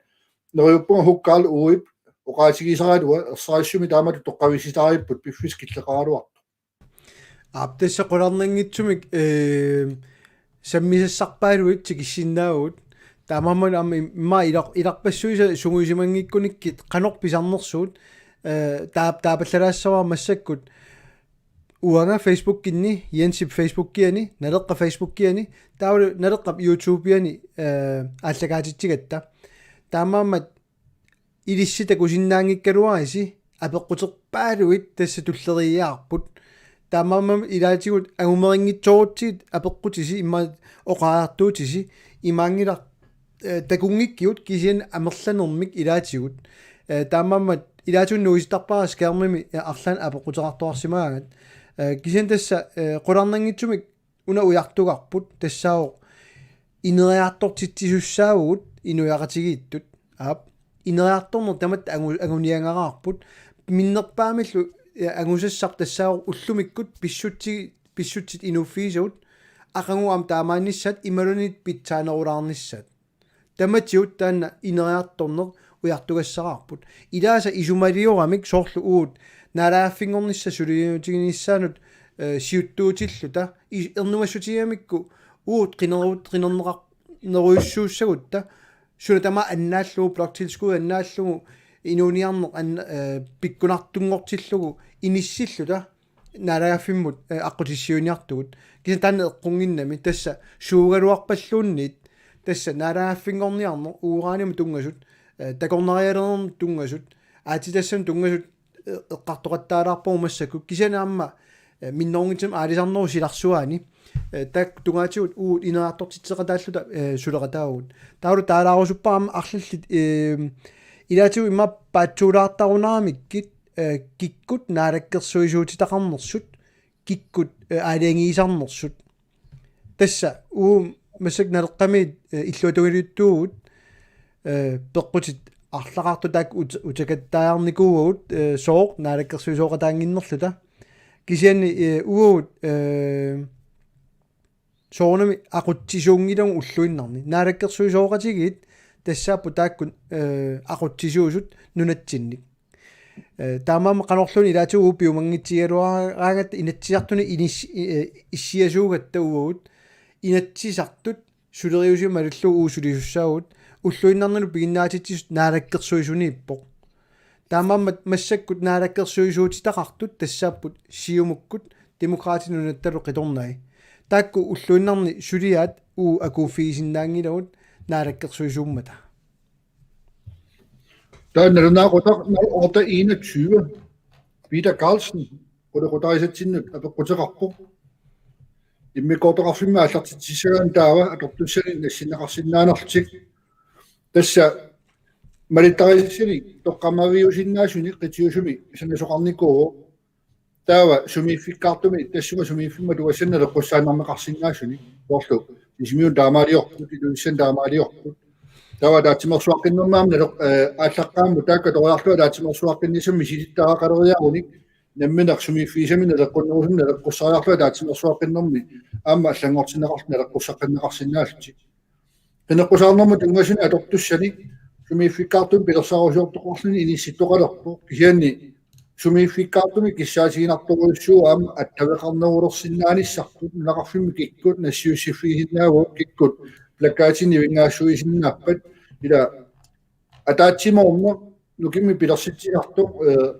neriuppunga Hukarl Uip oqaatigisaraluaq ersarissumik taamatut toqqavissisaripput piffissaq killeqaraluartoq. Aap, tassa qularnanngitsumik, eh, sammisassarpaaluit tikissinnaavugut. Taamaammat aamma immaqa ilar-, ilarpassuisa sungiusimanngikkunikkit qanoq pisarnersugut, eh, taap-, taapallalaassavara massakkut uanga Facebookinni, Jensip Facebookiani, Naleqqap Facebookiani, taavalu Naleqqap YouTubiani, eh, aallakaatitsigatta. Taamaammat ilissi takusinnaanngikkaluarisi apeqquterpaaluit tassa tulleriiaarput. Taamaammat ilaatigut angumerinngitsoorutsigit apeqqutisi immaqa oqariartuutisi imaanngilaq, eh, takunngikkigut kisianni amerlanermik ilaatigut. Eh, taamaammat ilaatigut nuisittarpara skærmimi, eh, arlaannik apeqquteqartuarsimagaangat. Eh, kisianni tassa, eh, qularnanngitsumik una ujartugarput tassaavoq ineriartortitsisussaavugut inuiaqatigiittut. Aap. Ineriartorneq tamatta angu-, anguniagaraarput. Minnerpaamillu, eh, angusassaq tassaavoq ullumikkut pissutsi-, pissutsit inuuffigisagut aqagu aamma taamaannissaat imaluunniit pitsaanerulaarnissaat. Tamatigut taanna ineriartorneq ujartugassaraarput. Ilaasa isumalioramik soorlu uagut naalagaaffinngornissaq suliniutiginissaanut, eh, siuttuutilluta i-, ernumassutigigamikku uagut qineru-, qinerneqar-, nerujussuussagutta suna tamaat annaallugu, bloktilskud annaallugu, inuuniarneq anna-, eh, pikkunartunngortillugu inissilluta naalagaaffimmut, eh, aqqutissiuiniartugut. Kisianni taanna eqqunngimmat tassa suugaluarpalluunniit tassa naalagaaffinngorniarneq uranimut tunngasut, eh, takornarialernernut tunngasut, aatsitassanut tunngasut, eh, eqqartoqattaalaarpagut massakkut. Kisianni aamma, eh, minnerunngitsumik aalisarnerup silarsuaani, eh, taakku tungaatigut uagut ineriartortitseqataalluta, eh, suleqataavugut. Taavalu taalaarusuppara aamma arlallit, eh, ilaatigut immaqa paatsuulaartarunaaramikku, eh, kikkut naalakkersuisuutitaqarnersut, kikkut, eh, aalajangiisarnersut. Tassa uagut massakkut Naleqqamiit, eh, illuatungiliuttuuvugut, eh, peqqutit arlaqartut taakku ut-, utakattaajarnikuuagut, eh, sooq naalakkersuisooqataannginnerluta. Kisianni, eh, uagut, eh, soorunami aqutsisuunngilagut ulluinnarni. Naalakkersuisooqatigiit tassaapput taakku, eh, aqutsisuusut nunatsinni. Eh, taamaammat qanorluunniit ilaatigut uagut piumanngitsigigaluaraangatta Inatsisartuni inis-, eh, issiasuugatta uagut Inatsisartut suleriusimallugu uagut sulisussaavugut ulluinnarnilu piginnaatitsisut naalakkersuisuniippoq. Taamaammat massakkut naalakkersuisuutitaqartut tassaapput Siumukkut Demokraatit Nunattalu qitornai. Taakku ulluinnarni suliaat uagut akuuffigisinnaanngilagut naalakkersuisuummata. Taanna nalunaaqutaq otte enogtyve. Peter Carlsen, qulequtarisatsinnut apeqquteqarpoq. Immikkoortoqarfimmi aallartitsissagaanni taava atortussanik nassinneqarsinnaanerlutik. Tassa malittarisassani toqqammaviusinnaasunik qitiusumi sanasoqarnikuuvoq. Taava sumiiffikkaartumik tassunga sumiiffimma tuassanna naleqqussaannarneqarsinnaasunik. Soorlu Sisimiuni taamaaliorput, Ilulissani taamaaliorput. Taava ataatsimeersuaqqinnermi aamma naleq-, eh, aallaqqaammut taakku atoriarlugit ataatsimeersuaqqinnissamut misilittagaqaleriarunik nammineq sumiiffigisamik naleqqunnerusumik naleqqussariarlugit ataatsimeersuaqqinnermi aamma allanngortinneqarlutik naleqqussaqqinneqarsinnaallutik. Qineqqusaarnermut tunngasunik atortussanik sumiiffikkaartumik pilersaarusiortoqarluni inissittoqalerpoq, kisianni sumiiffikkaartumik kissaatiginartorujussuuvoq aamma attaveqarnerulersinnaanissarput, nunaqarfimmi kikkut nassiussiffigisinnaavagut, kikkut plakatinik nivinngaassuisinnaappat, ila ataatsimoorneq nukimmi pilersitsinartoq, eh,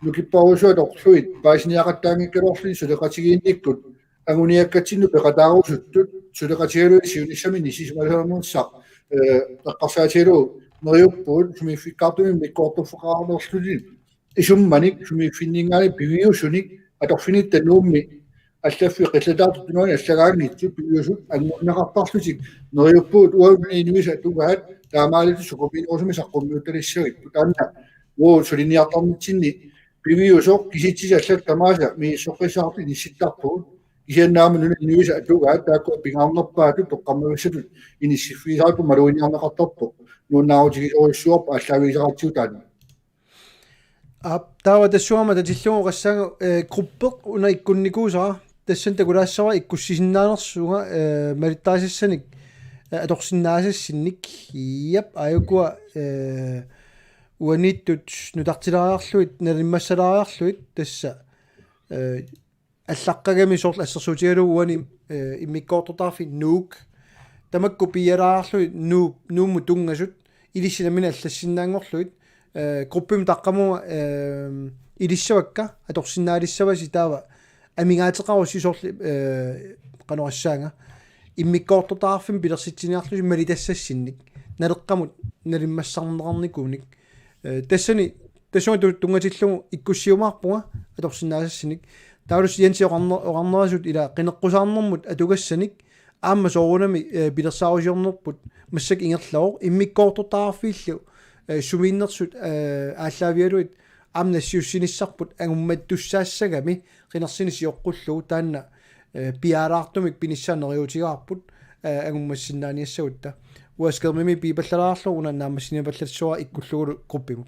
nukipparusuat orlugit paasiniaqattaanngikkaluarluni suleqatigiinnikkut anguniakkatsinnut peqataarusuttut suleqatigalugit siunissami inissisimalernissaa, eh, eqqarsaatigalugu neriuppugut sumiiffikkaartumik immikkoortorfeqarnerlutik isummanik sumiiffinninngaanniit piviusunik atorfinitta Nuummi allaffiit qillataartut tunuani allagaanngitsut piviusut angunneqartarlutik neriuppugut uagut nunap inuisa atugaat taamaalillutik sukumiinerusumik saqqummiuttalissagipput. Taanna uagut suliniartarnitsinni piviusoq kisitsisit allat tamaasa misissoqqissaartut inissittarpugut. Kisianni aamma nunap inuisa atugaat taakkua pingaarnerpaatut toqqammavissatut inissiffigisarput maluginiarneqartarpoq. Nuannaarutigisorujussuarput aallaavigisaqartigu taanna. Aap, taava tassuuna tatillugu oqassaanga, eh, gruppeq una ikkunnikuusara, tassani takulaassavara ikkussisinnaanersunga, eh, malittarisassanik, eh, atorsinnaasassinnik, iap, aajukua, eh, uaniittut nutartilaariarlugit, nalimmassalaariarlugit, tassa, eh, allaqqagami soorlu assersuutigalugu uani, eh, immikkoortortaqarfiup Nuuk. Tamakku piialaarlugit Nuup, Nuummut tunngasut, ilissi nammineq allassinnaanngorlugit, eh, gruppimut taqqamunga, eh, ilissavakka, atorsinnaalissavasi taava, amigaateqarussi soorlu, eh, qanoq oqassaanga, immikkoortortaqarfimmik pilersitsiniarlusi malitassassinnik, Naleqqamut nalimmassarneqarnikuunik. Eh, tassani, tassunga tu-, tunngatillugu ikkussiumaarpunga atorsinnaasassinnik. Taavalu Jensi oqarne-, oqarnerasut ila qineqqusaarnermut atugassanik aamma soorunami, eh, pilersaarusiornerput massakkut ingerlavoq immikkoortortaqarfiillu, eh, sumiinnersut, eh, aallaavigalugit aamma nassiussinissarput angummattussaassagami qinersini sioqqullugu taanna, eh, piaalaartumik pinissaa neriuutigaarput, eh, angummassinnaaniassagutta. Uanga skærmimi piipallalaarlugu una naammassiniapallassavara ikkullugulu gruppimut.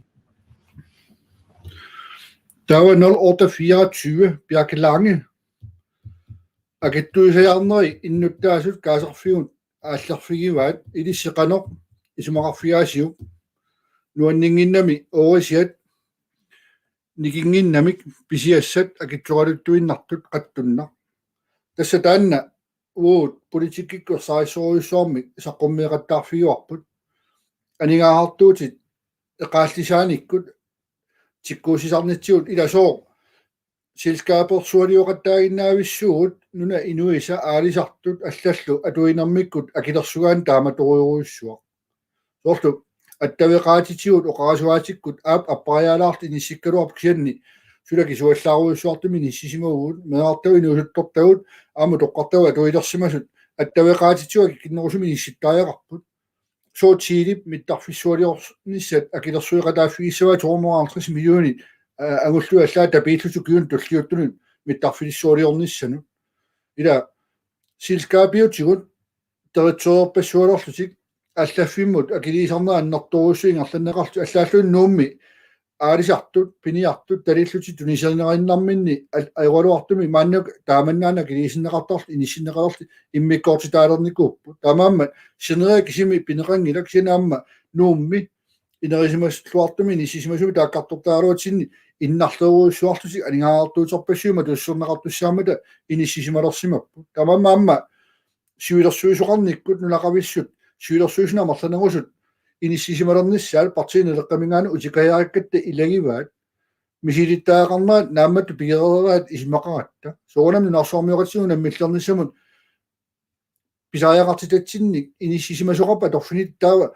Taava nul otte fireogtyve, Bjarke Lange. Akitsuisajaarneri innuttaasut kaasarfigut aallerfigivaat ilissi qanoq isumaqarfigaasiuk. Nuanninnginnami oorisiat nikinnginnamik pisiassat akitsoraluttuinnartut qattunneq. Tassa taanna uagut politikkikkut ersarissorujussuarmik saqqummeeqattaarfigivarput. Aningaasartuutit eqaallisaanikkut tikkuussisarnitsigut ila sooq selskabersualioqattaaginnaavissuugut nunap inuisa aalisartut allallu atuinermikkut akilersugaanni taamatorujussuaq. Soorlu attaveqaatitigut oqarasuaatikkut aap appariaalaartut inissikkaluarput kisianni suli akisuallaarujussuartumik inissisimavugut meerartagut inuusuttortagut aamma utoqqartagut atuilersimasut attaveqaatitigut akikinnerusumik inissittariaqarput. Sooq Telep mittarfissualiornissat akilersueqataaffigissavaat to hundrede og halvtreds millioner, eh, angullugit allaat tapiillutik ukiunut tulliuttunut mittarfissualiornissanut. Ila selskabiutigut direktørpassualerlutik allaffimmut akiliisarneq annertoorujussuit ingerlanneqarlutik allaalluunniit Nuummi aalisartut, piniartut, talillutik tuniserineqarnerminni al-, ajoraluartumik maannakkut taamannaana akiliisinneqartarlutik inissinneqalerlutik immikkoortitaalernikuupput. Taamaammat sineriak kisimi pineqanngilaq kisianni aamma Nuummi inerisimalluartumik inissisimasumik taakkartortaraluatsinni innarlerujussuarlutik aningaasartuuterpassuit matusserneqartussaammata inissisimalersimapput. Taamaammat aamma siulersuisoqarnikkut nunaqavissut siulersuisuni amerlanerusut inissisimalernissaat Partii Naleqqaminngaanniit utikkajarakkatta ilagivaat misilittagaqarnerat naammattoq pigereeraat isumaqaratta. Soorunami nunarsuarmioqatigut unammillernissamut pisariaqartitatsinnik inissisimasoqarpat atorfinittaa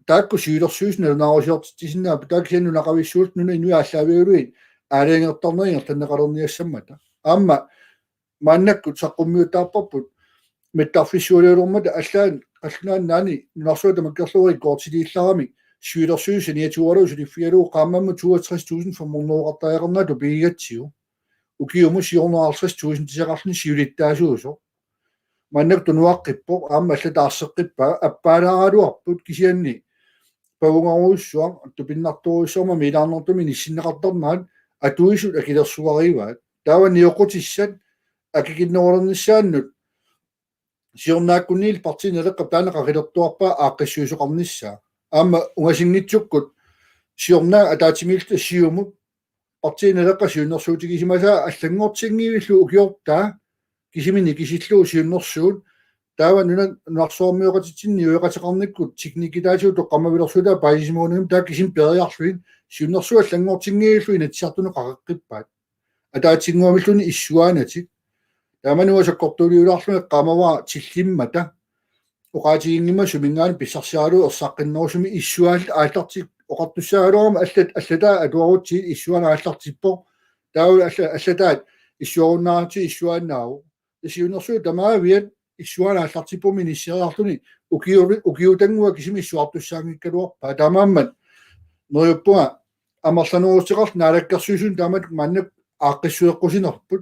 taakku siulersuisut nalunaarusiortitsisinnaapput taakku kisianni nunaqavissuullutik nunap inuit aallaavigalugit aalajangertarnerit ingerlanneqalerniassammata. Aamma maannakkut saqqummiuttaarparput mittarfissualiornermata allaat qallunaannaani nunarsuaq tamakkerlugu rekordiliillaramik siulersuisut saniatigoorlugu suliffigalugu qaammammut toogtres tusind fem hundrede-qartariaqarnerat tupigigatsigu. Ukiumut syv hundrede og halvtreds tusindiusaqarluni siulittaasuusoq. Maannakkut tunuaqqippoq aamma allat taarseqqippaa appaalaaraluarput kisianni pavungarujussuaq tupinnartorujussuarmik amiilaarnartumik inissinneqartarnerat atuisut akilersugaarivaat. Taava nioqqutissat akikinnerulernissaannut siornaakkunniillu Partii Naleqqap taanna qaqilertuarpaa aaqqissuisoqarnissaa. Aamma ungasinngitsukkut siornaak ataatsimiilluta Siumup Partii Naleqqap siunnersuutigisimasaa allanngortinngivillugu ukiortaa kisimi nikisillugu siunnersuut taava nuna-, nunarsuarmioqatitsinni niueqateqarnikkut teknikkitaatigut toqqammavilersuutaat paasisimagunarmata taava kisimi peeriarlugit siunnersuut allanngortinngivillugu Inatsisartunut qaqeqqippaat. Ataatsinnguamilluunniit issuaanatik. Taamani uanga sakkortuuliulaarlunga eqqaamavara tillimmata. Oqaatiginngimmat suminngaanniit pissarsiaralugu ersaqqinnerusumik issuaallu aallartik oqartussaagaluarama allat-, allataat atuarutsigit issuaanut aallartippoq. Taavalu alla-, allataat issuarunnaaratsigit issuaannaavoq. Siunnersuut tamaaviat issuaannaartartipput ministeriarluni ukiu-, ukiutannguaq kisimi issuartussaanngikkaluarpaa. Taamaammat neriuppunga amerlaneruteqarluta naalakkersuisunut taamatut maanna aaqqissueqqusinerput.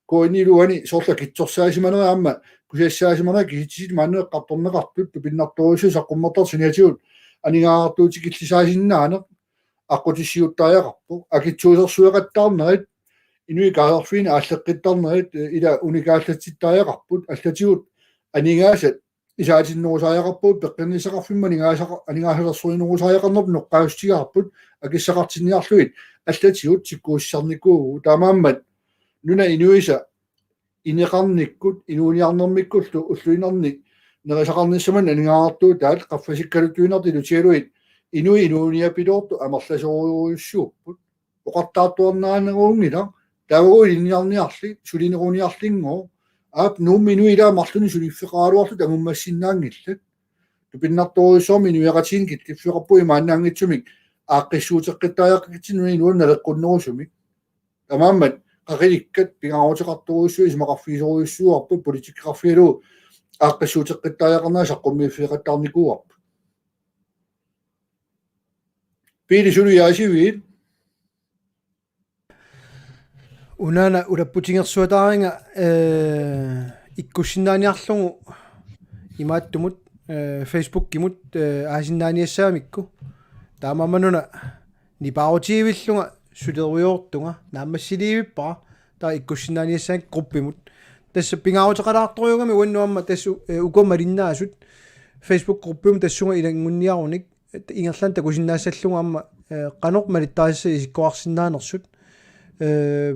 Kuiniluani soorlu akitsorsaasimanerit aamma kusassaasimane kisitsisit maanna eqqartorneqartut tupinnartorujussuit saqqummertartut saniatigut aningaasartuutikillisaasinnaaneq aqqutissiuuttariaqarpoq. Akitsuusersueqattaarnerit inuit kaalerfiini aalleqqittarnerit, eh, ila unikaallatsittariaqarput. Allatigut aningaasat isaatinnerusariaqarput, peqqinnissaqarfimmut aningaasaq-, aningaasalersuinerusariaqarnerput noqqaassutigaapput akissaqartinniarlugit. Allatigut tikkuussisarnikuuvugut. Taamaammat nunap inuisa ineqarnikkut inuuniarnermikkullu ulluinnarni nerisaqarnissamut aningaasartuutaat qaffasikkaluttuinnartut ilutigalugit inuit inuuniapiloortut amerlasoorujussuupput. Oqartaartuarnaaneruunngilaq, taavalu ilinniarniarli, sulineruniarlinngooq, aap, Nuummi inuit ilaat marlunnik suliffeqaraluarlutik angummassinnaanngillat. Tupinnartorujussuarmik inuiaqatigiinni killiffeqarpugut imaannaanngitsumik aaqqissuuteqqittariaqakkitsinnik nunap inuanut naleqqunnerusumik. Taamaammat qaqilikkat pingaaruteqartorujussuit isumaqarfigisorujussuuarput politikkeqarfigalugu aaqqissuuteqqittariaqarnerat saqqummiiffeqattaarnikuuarput. Piili suli aasiviit. Unaana ulapputigersuataariga, eh, ikkussinnaaniarlugu imaattumut, eh, Facebookimut, eh, aasinnaaniassagamikku. Taamaammat una nipaarutigivillunga sulerujoortunga naammassiliivippara taava ikkussinnaaniassaanga gruppimut. Tassa pingaaruteqalaartorujuugami uannut aamma tassa, eh, uku malinnaasut Facebook gruppimut tassunga ilanngunniarunik ingerlaannaq takusinnaassallugu aamma, eh, qanoq malittarisassat isikkoqarsinnaanersut. Eh,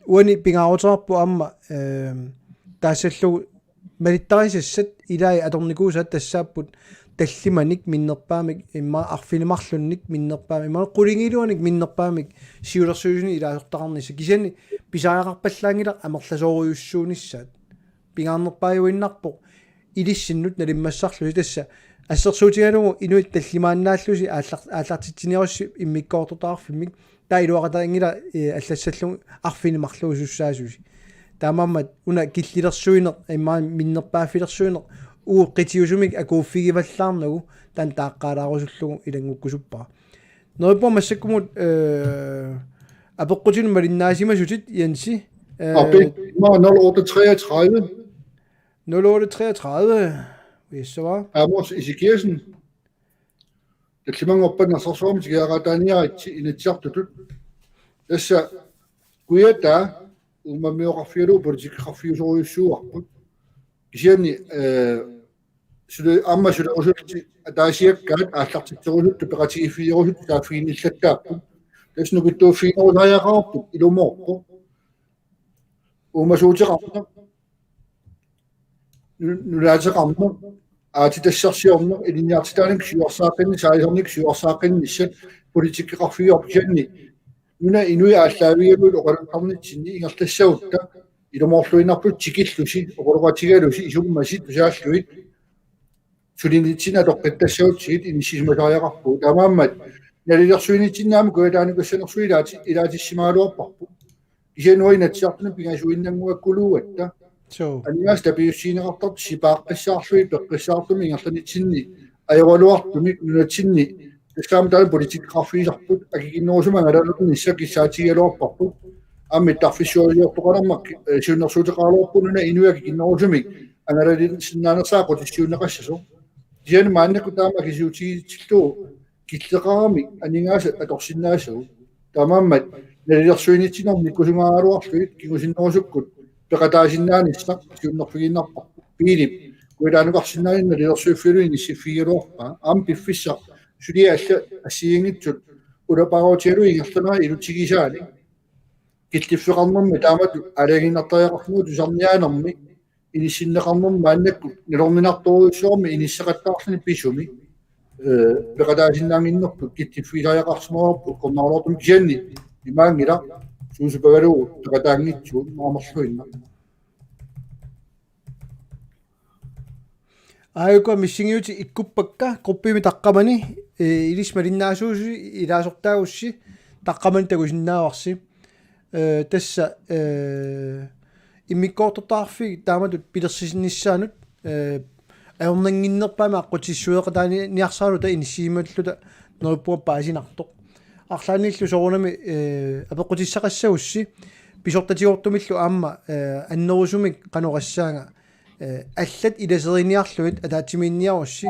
uani pingaaruteqarpoq aamma, eh, taassallugu malittarisassat ilai atornikuusaat tassaapput tallimanik minnerpaamik immaqa arfineq-marlunnik minnerpaamik immaqa qulingiluanik minnerpaamik siulersuisuni ilaasortaqarnissaq kisianni pisariaqarpallaanngilaq amerlasoorujussuunissaat. Pingaarnerpaajuinnarpoq ilissinnut nalimmassarlusi tassa assersuutigalugu inuit tallimaannaallusi aallar-, aallartitsiniarussi immikkoortortaqarfimmik taava iluaqutaanngilaq, eh, allassallugu arfineq-marluusussaasusi. Taamaammat una killilersuineq immaqa minnerpaaffilersuineq uagut qitiusumik akuuffigivallaarnagu taanna taaqqaalaarusullugu ilanngukkusuppara. Neriuppunga massakkumut, eh, apeqqutinut malinnaasimasatit, Jensi. Eh, Api, ma nul otte treogtredive. Nul otte treogtredive. Yes, så var. Amos Ezekielsen. Tallimanngorpat Narsarsuarmi tikiaqataaniaritsi Inatsisartutut. Tassa Kujataani uummammioqarfigalugu politikkeqarfiusorujussuuarput. Kisianni, eh, suli-, aamma sulerusullutik ataasiakkaat aallartitserusuttut peqatigiiffigerusuttut saaffiginnillattaapput. Tassa nukittuuffiginerusariaqarput ilumoorpoq. Uumasuuteqarneq, nu-, nunaateqarneq, aatsitassarsiorneq, ilinniartitaanik siuarsaaqqinni-, saalisarnik siuarsaaqqinnissaa politikkeqarfigivarput kisianni nunap inui aallaavigalugit oqaluttarnitsinni ingerlassagutta ilumoorluinnarputit tikillusi, oqaloqatigalusi, isummasit tusaallugit sulinitsinni atoqqittassagutsigit inissisimasariaqarpugut. Taamaammat nalilersuinitsinni aamma Kujataanikuussanersuaq ilaati-, ilaatissimagaluarparput. Kisianni uanga Inatsisartuni pingasuinnannguakkuluugatta. Suu. Aningaasat tapiussiineqartartut sipaaqqissaarlugit peqqissaartumik ingerlanitsinni ajoraluartumik nunatsinni tassami taanna politikkeqarfigisarput akikinnerusumik angalalernissaq kissaatigigaluarparput. Aamma mittarfissualiortoqalermat, eh, siunnersuuteqaraluarpugut nunap inui akikinnerusumik angalaliisinnaanersaat aqqutissiuunneqassasoq. Kisianni maannakkut taama akisuutigitsillugu killeqaramik aningaasat atorsinnaasagut. Taamaammat nalilersuinitsinnut nikkusungaaraluarlugit kingusinnerusukkut peqataasinnaanissaq siunnerfigiinnarparput. Piilip Kujataanukarsinnaanermut nalilersuiffigalugu inissiffigigaluarpaa. Aamma piffissaq suliat allat assigiinngitsut ulapaarutigalugit ingerlanerat ilutigisaanik killiffeqarnermi taamatut aalajangiinnartariaqarfimmut tusarniaanermi inissinneqarnermi maannakkut nalorninartorujussuarmik inissaqattaarluni pisumi, eh, peqataasinnaannginnerput killiffigisariaqarsimagaluarpoq ukkornaraluartumik kisianni imaanngilaq suusupagalugu peqataanngitsugut amerluinnaq. Aajuku missingiutit ikkuppakka gruppimi taqqamani, eh, ilissi malinnaasuusi ilaasortaagussi taqqamani takusinnaavarsi. Eh, tassa, eh, immikkoortortaqarfiit taamatut pilersinnissaannut, eh, ajornannginnerpaamik aqqutissueqataaniarsaraluta inissisimalluta neriuppunga paasinartoq. Arlaannillu soorunami, eh, apeqqutissaqassagussi pisortatigoortumillu aamma, eh, annerusumik qanoq oqassaanga, eh, allat ilaseriniarlugit ataatsimiinniarussi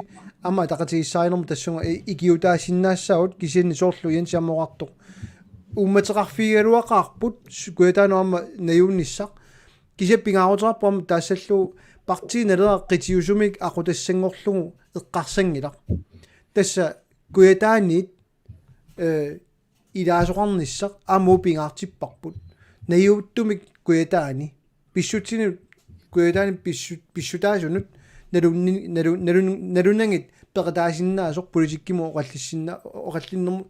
aamma ataqatigiissaarinermut tassunga i-, ikiutaasinnaassaagut kisianni soorlu Jens aamma oqartoq. Uummateqarfigigaluaqaarput su-, Kujataanut aamma najuunnissaq. Kisianni pingaaruteqarpoq aamma taassallugu partii Naleraq qitiusumik aqutassanngorlugu eqqarsanngilaq. Tassa Kujataaniit, eh, ilaasoqarnissaq aamma pingaartipparput. Najuuttumik Kujataani. Pissutsinut Kujataani pissu-, pissutaasunut nalunni-, nalu-, nalun-, nalunagit peqataasinnaasoq politikkimut oqallissinna-, oqallinnermut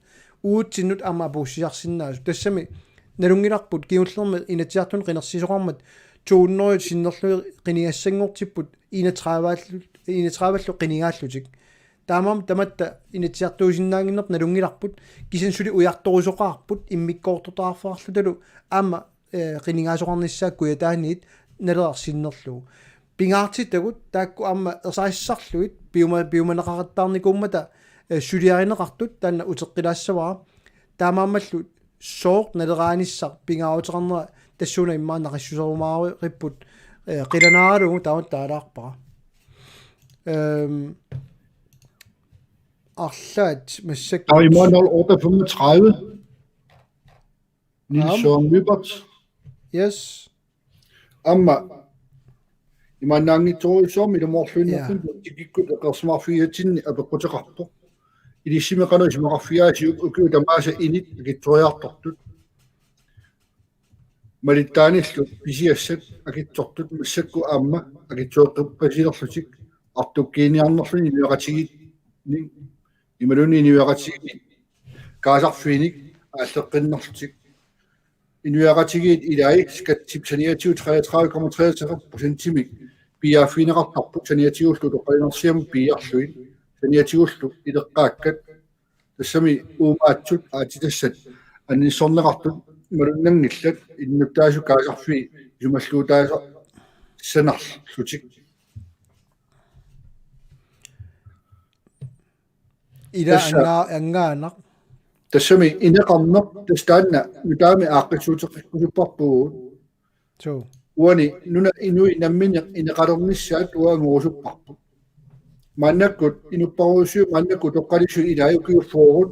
uatsinnut aamma apuussisarsinnaasoq. Tassami nalunngilarput kingullermi Inatsisartuni qinersisoqarmat to hundrede sinnerlugit qinigassanngortipput enogtredive-allu, enogtredive-allu qinigaallutik. Taamaammat tamatta Inatsisartuusinnaannginnerput nalunngilarput, kisianni suli ujartorusoqaarput immikkoortortaqarfeqarlutalu aamma, eh, qinigaasoqarnissaa Kujataaniit Naleraq sinnerlugu. Pingaartitagut taakku aamma ersarissaarlugit piuma-, piumaneqaqattaarnikuummata, eh, suliarineqartut taanna uteqqilaassavara. Taamaammallu sooq Naleraanissaq pingaaruteqarnera tassuuna immaqa naqissuserumaaripput, eh, qilanaaralugu taama taalaarpara. Ehm, arlaat massakkut. Der er i mål nul otte femogtredive. Niels Aam. Søren Lyberth. Yes. Aamma imaannaanngitsorujussuarmik ilumoorluinnartumik Ja. Politikikkut eqqarsaatigigatsinni apeqquteqarpoq. Ilissimi qanoq isumaqarfigaasiuk ukiut tamaasa init akitsoriartortut. Malittaanillu pisiassat akitsortut massakkut aamma akitsoeqqippasilerlutik artukkiiniarnerluni inuiaqatigiinni imaluunniit inuiaqatigiinni kaasarfiinik aalleqqinnerlutik. Inuiaqatigiit ilai skattip saniatigut treogtredive komma treogtredive procentimik piiaaffigineqartarput saniatigullu utoqqalinersiamut piiarlugit saniatigullu ileqqaakkat tassami uumaatsut aatsitassat annissorneqartut malunnanngillat innuttaasut kaasarfii isumalluutaasarsinnarlutik. Ila Tassa- angaa-, angaanaq. Tassami ineqarneq tassa taanna nutaamik aaqqissuuteqqikkusupparpugut. Suu. Uani nunap inui namminneq ineqalernissaat uanga angorusupparput. Maannakkut inupparujussuit maannakkut utoqqalittut ilai ukiut fyrre.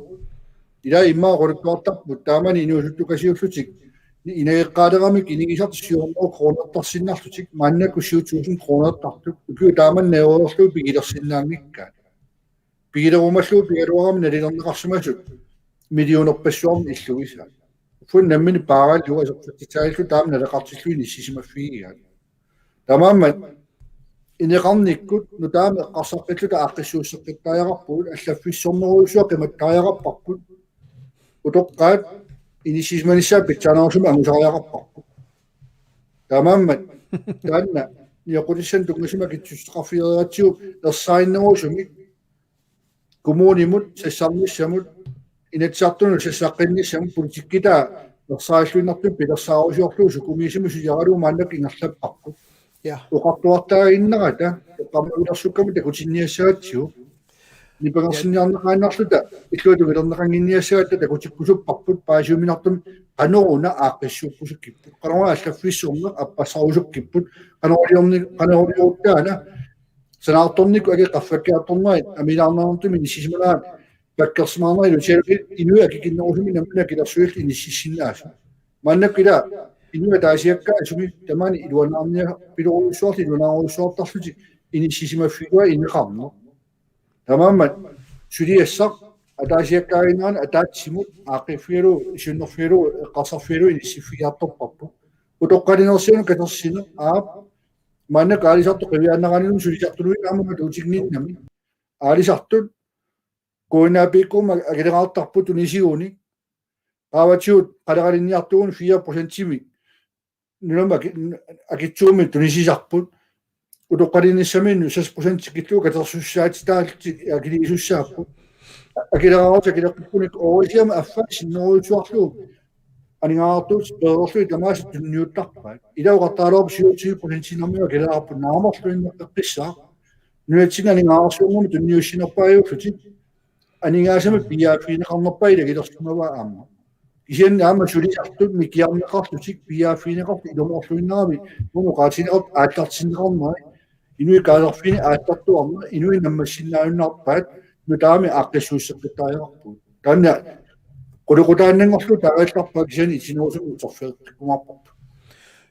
Ilai immaqa oqaluttuartarput taamani inuusuttukasiullutik. Inageqqaaleramik inigisartut syv hundrede kronertarsinnarlutik maannakkut syv tusind kronertartut. Ukiut taamani najorerlugu pigilersinnaanngikkaat. Pigilerumallugu pigaluarami nalilerneqarsimasut millionerpassuarnik illugisaat. Uffa nammineq paaraallugu aserfitsitsaaliilluta taama naleqartillugu inissisimaffigigaat. Taamaammat ineqarnikkut nutaamik eqqarsaqqilluta aaqqissuusseqqittariaqarpugut allaffissornerujussuaq qimattariaqarparput. Utoqqaat inissisimanissaat pitsaanerusumik angusariaqarparput. Taamaammat taanna nioqqutissanik tunngasumik akitsuuteqarfigereeratsigu ersarinnerusumik kommunimut sassarnissamut, Inatsisartunut sassaqqinnissamut politikkitaa ersarilluinnartumik pilersaarusiorlugu sukumiisumik suliaralugu maannakkut ingerlapparput. Ja. Oqartuartaaginnarata eqqaamavilersukkamik takutinniassagatsigu. Nipangersinniarneqaannarluta illuatungilerneqannginniassagatta takutikkusupparput paasiuminartumik qanoruna aaqqissuukkusukkipput. Qanoruna allaffissorneq appassaarusukkipput. Qanoriliorni-, qanoruliortaana sanaartornikkut akit qaffakkiartornerit amiilaarnartumik inissisimanerat pakkersimaarnerit ilutigalugit inuit akikinnerusumik nammineq akilersuillu inississinnaasoq. Maannakkut ila inuit ataasiakkaasumik tamaani iluanaarniarpilorujussuarlutik iluanaarujussuartarlutik inissisimaffigaat ineqarneq. Taamaammat suliassaq ataasiakkaaginnarani ataatsimut aaqqiffigalugu, siunnerfigalugu, eqqarsarfigalugu inissiffigiartorparput. Utoqqalinersianut katersineq aap maannakkut aalisartut qiviaannaraanni sulisartulluunniit aamma matuutinnginnami. Aalisartut K N A P-kkummi akileraartarput tunisigunik. Qaavatigut qaleralinniartugut fire procentimik nunamut aki-, akitsuumik tunisisarput. Utoqqalinissaminut seks procent tikillugu katersussaatitaallutik akiliisussaapput. Akileraarut akileqqikkunik oorisiama affaa sinnerujussuarlugu aningaasartuutit pereerlugit tamaasa tunniuttarpaat. Ilaa oqartaraluarpoq syvogtyve procentiinnarmik akileraarput naamerluinnaqqissaaq. Nunatsinni aningaasarsiornermi tunniussinerpaajuullutik aningaasamik piiaaffigineqarnerpaat ilagilersimavaa aamma. Kisianni aamma sulisartut mikiarneqarlutik piiaaffigineqartut ilumoorluinnarami unoqaatigineqartut aallartinneqarneri inuit kaalerfiini aallartuarneq inuit nammassinnaajunnaarpaat nutaamik aaqqissuusseqqittariaqarpugut. Taanna qulequtaannanngorlugu taagaallarpaa kisianni itinerusumik uterfigeqqikkumaarparput.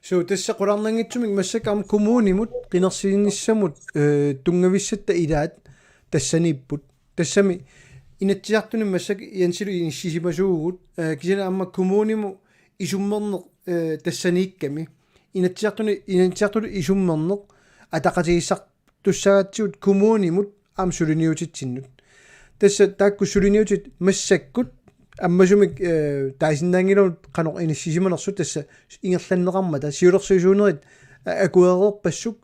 Suu, tassa qularnanngitsumik massakkut aamma kommunimut qinersinissamut, eh, tunngavissatta ilaat tassaniipput. Tassami Inatsisartuni massakkut Jensilu inissisimasuugut, eh, kisianni aamma kommunimut isummerneq, eh, tassaniikkami. Inatsisartuni, Inatsisartuni isummerneq ataqatigiissartussagatsigu kommunimut aamma suliniutitsinnut. Tassa taakku suliniutit massakkut ammasumik, eh, taasinnaanngilagut qanoq inissisimanersut tassa ingerlanneqarmata siulersuisuunerit, eh, akuereerpassuk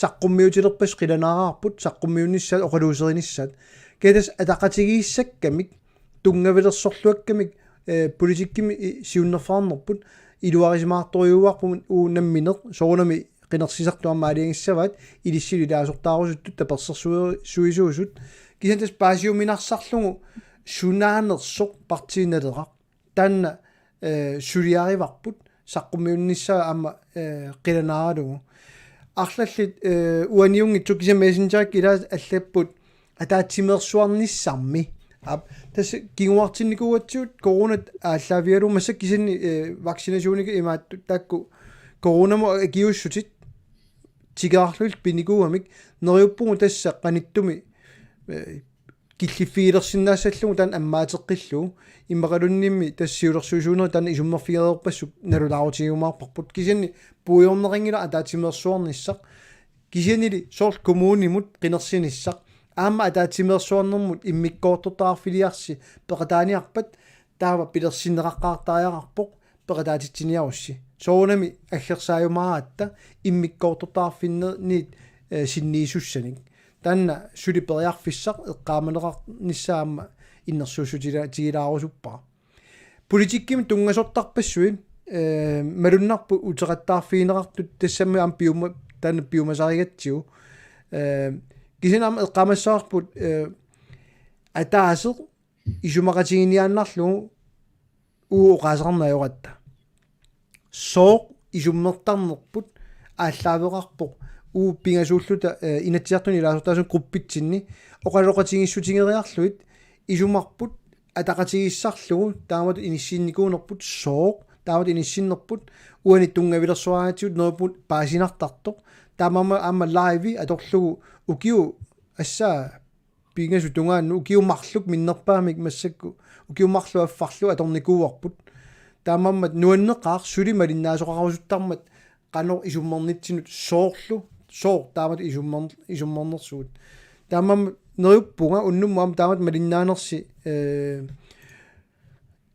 saqqummiutilerpassuk qilanaaraarput saqqummiunnissaat oqaluuserinissaat. Kisianni tassa ataqatigiissakkamik tunngavilersorluakkamik, eh, politikkimi i-, siunnerfeqarnerput iluarisimaartorujuarput uagut nammineq soorunami qinersisartut aamma aalajangissavaat ilissilu ilaasortaarusuttut tapersersuisuusut. Kisianni tassa paasiuminarsarlugu sunaanersoq Partii Naleraq taanna, eh, suliarivarput saqqummiunnissaa aamma, eh, qilanaaralugu. Arlallit, eh, uaniunngitsut kisianni Messengerikkut ilaat allapput ataatsimeersuarnissarmi. Aap, tassa kinguartinnikuugatsigu coronat aallaavigalugu massakkut kisianni, eh, vaccinationikkut imaattut taakku coronamut akiuussutit tikeraarlugit pinikuugamik neriuppugut tassa qanittumi, eh, killiffigilersinnaassallugu taanna ammaateqqillugu immaqaluunniimmi tassa siulersuisuunerit taanna isummerfigereerpassuk nalulaarutigigumaarparput. Kisianni puigorneqanngilaq ataatsimeersuarnissaq. Kisiannili soorlu kommunimut qinersinissaq. Aamma ataatsimeersuarnermut immikkoortortaqarfiliarsi peqataaniarpat taava pilersinneqaqqaartariaqarpoq peqataatitsiniarussi. Soorunami aggersaajumaaratta immikkoortortaqarfinniit, eh, sinniisussanik. Taanna suli periarfissaq eqqaamaneqarnissaa aamma innersuussutigilaarusuppa. Politikkimi tunngasortarpassuit, eh, malunnarput uteqattaarfigineqartut tassami aamma piuma-, taanna piumasarigatsigu. Eh, kisianni aamma eqqaamassavarput, eh, ataaseq isumaqatiginiaannarlugu uagut oqaaseqarneq ajoratta. Sooq isummertarnerput aallaaveqarpoq uagut pingasuulluta, eh, Inatsisartuni ilaasortaasunut gruppitsinni oqaloqatigiissutigeriarlugit isumarput ataqatigiissarlugu taamatut inissiinnikuunerput sooq taamatut inissinnerput uani tunngavilersuaraatigut neriuppunga paasinartartoq taamaammat aamma live atorlugu ukiut assaa pingasut tungaannut ukiut marluk minnerpaamik massakkut ukiut marluk affarlu atornikuuarput. Taamaammat nuanneqaaq suli malinnaasoqarusuttarmat qanoq isummernitsinut soorlu, sooq taamatut isummer-, isummernersugut. Taamaammat neriuppunga unnummut aamma taamatut malinnaanersi, eh,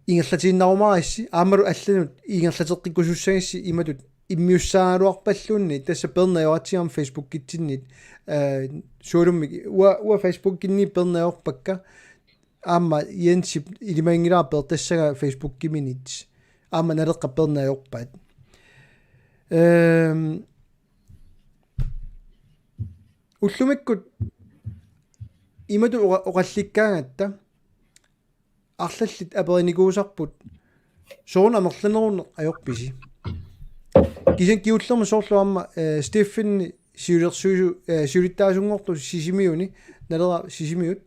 ingerlatiinnarumaarissi aammalu allanut ingerlateqqikkusussagissi imatut immiussaagaluarpalluunniit tassa peerneq ajoratsigu aamma Facebookitsinnit, eh, sualummik uanga, uanga Facebookinni peerneq ajorpakka aamma Jensip ilimaginngilara peertassagaa Facebookiminit aamma Naleqqap peerneq ajorpaat. Ehm, ullumikkut imatut oqa-, oqallikkaangatta arlallit aperinikuusarput soorlu amerlaneruneq ajorpisi. Kisianni kingullermik soorlu aamma, eh, Stephen siulersuisu-, eh, siulittaasunngortoq Sisimiuni, Naleraq Sisimiut,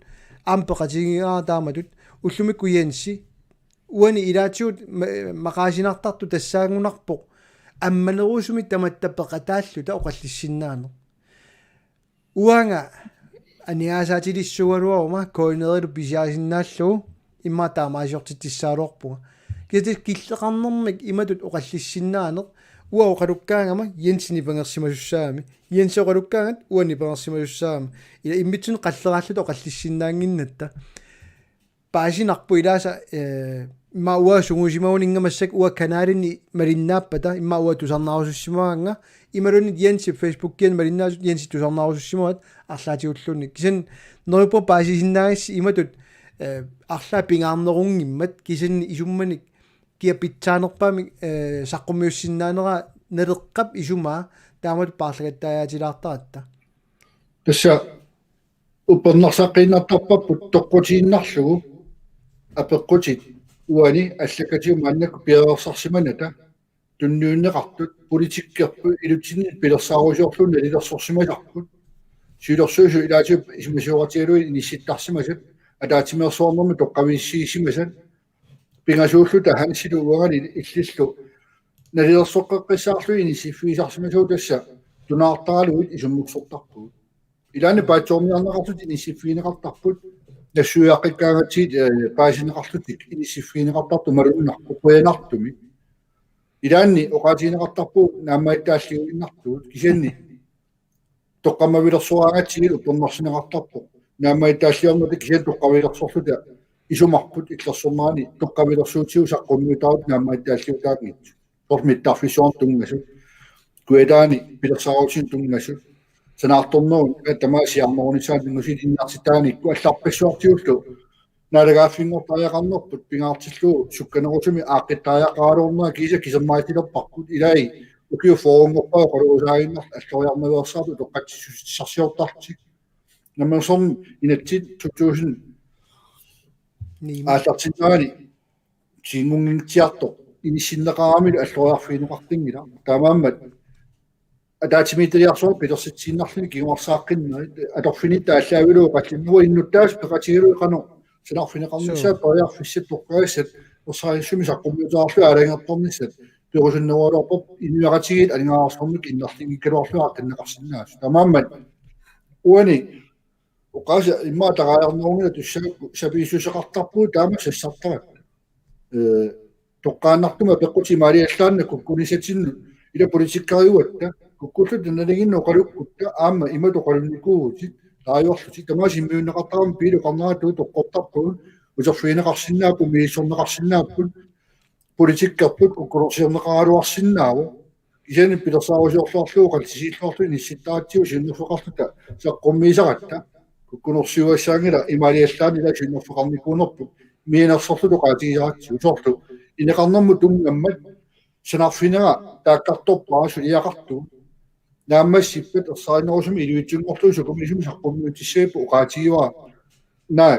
aamma peqatigigaara taamatut, ullumikkut Jensi, uani ilaatigut ma-, maqaasinartartoq tassaanngunarpoq, ammanerusumik tamatta peqataalluta oqallissinnaaneq. Uanga aningaasaatilissuugaluaruma K N R-lu pisiarisinnaallugu immaqa taamaasiortitsissagaluarpunga. Kisianni killeqarnermik imatut oqallissinnaaneq uanga oqalukkaangama Jensi nipangersimasussaagami. Jensi oqalukkaangat uanga nipangersimasussaagama. Ila immitsinnut qalleraalluta oqallissinnaaginnatta. Paasinarpoq ilaasa, eh, immaqa uanga sungiusimaguninnga massakkut uanga kanalini malinnaappata, immaqa uanga tusarnaarusussimagaannga, imaluunniit Jensip Facebookiani malinnaasut Jensi tusarnaarusussimavat arlaatigulluunniit. Kisianni neriuppunga paasisinnaagassi imatut, eh, arlaat pingaarnerunngimmat, kisianni isummanik kia pitsaanerpaamik, eh, saqqummiussinnaanera Naleqqap isumaa taamatut paarlagattaajaatilaartaratta. Tassa uppernarsaqqiinnartarparput toqqutiinnarlugu apeqqutit uani allakkatigut maannakkut piareersarsimanata tunniunneqartut politikkerput ilutsinni pilersaarusiorlugu nalilersorsimasarput. Siulersuisut ilaatigut isumasioqatigalugit inissittarsimasat ataatsimeersuarnermi toqqavissiisimasat pingasuulluta Hansilu uangali illillu nalilersoqqeqqissaarlugit inissiffigisarsimasagut tassa tunaartaralugit isummersortarpugut. Ilaanni paatsoorniarneqartut inissiffigineqartarput nassuiaqqikkaangatsigit, eh, paasineqarlutik inissiffigineqartartut malunnarpoq qujanartumik. Ilaanni oqaatigineqartarpugut naammagittaalliuinnartugut kisianni toqqammavilersoraangatsigit uppernarsineqartarpoq. Naammagittaalliornerata kisianni toqqavilersorluta isumarput illersornerani toqqavilersuutigut saqqummiutaartut naammagittaalliutaanngitsut. Soorlu mittarfissuarnut tunngasut. Kujataani pilersaarutinut tunngasut. Sanaartornerup tamaasiarnerunissaanut tunngasut ilinniartitaanikku allarpassuartigullu naalagaaffinngortariaqarnerput pingaartillugu sukkanerusumik aaqqittariaqaraluarnera kiisa kisermaatilerparput ilai ukiut fyrrenngorpaat oqaluusaaginnartut alloriarnaveersaartut utoqqatsissutissarsiortarlutik. Namminersorneq inatsit to tusind Niimi. Aallartinnerani tiingunngitsiartoq inissinneqaramilu alloriarfigineqartinngilaq. Taamaammat ataatsimiititaliarsuarmik pilersitsiinnarluni kinguarsaaqqinnerit atorfinitta aallaavigalugu oqallinnerup innuttaasut peqatigalugit qanoq sanarfineqarnissaat Suu. Periarfissat toqqagassat ersarissumik saqqummiuteqarlugit aalajangertarnissat perusunnerugaluarpoq inuiaqatigiit aningaasarsiornermik innarlinngikkaluarlugit aaqqinneqarsinnaasut. Taamaammat uani oqaasii immaqa taraajarnerunngilaq tussagukku sapiissuseqartarpugut taama sassartaratta. Eh, toqqaannartumik apeqqutit imaaliallaannaq kukkunisatinnut ila politikkeriugatta kukkulluta naligiinnut oqalukkutta aamma imatut oqalunnikuuvutit taajuarlutik tamaasa immiunneqartarami Piilu oqarnera aamma toqqortarpugut uterfigineqarsinnaapput misissorneqarsinnaapput politikkerput kukkunersiorneqaraluarsinnaavoq. Kisianni pilersaarusiorluarlugu oqallisiilluarlugu inissittaratsigu siunnerfeqarluta saqqummiisaratta. Kukkunersiugassaanngilaq imaaliallaannaq ila siunnerfeqarnikuunerput mianersorluta oqaatigisaratsigu soorlu ineqarnermut tunngammat sanarfinera taakkartorpara suliaqartugut. Naammassippat ersarinnerusumik ilivitsunngorlugu sukumiisumik saqqummiutissagippat oqaatigivara. Naa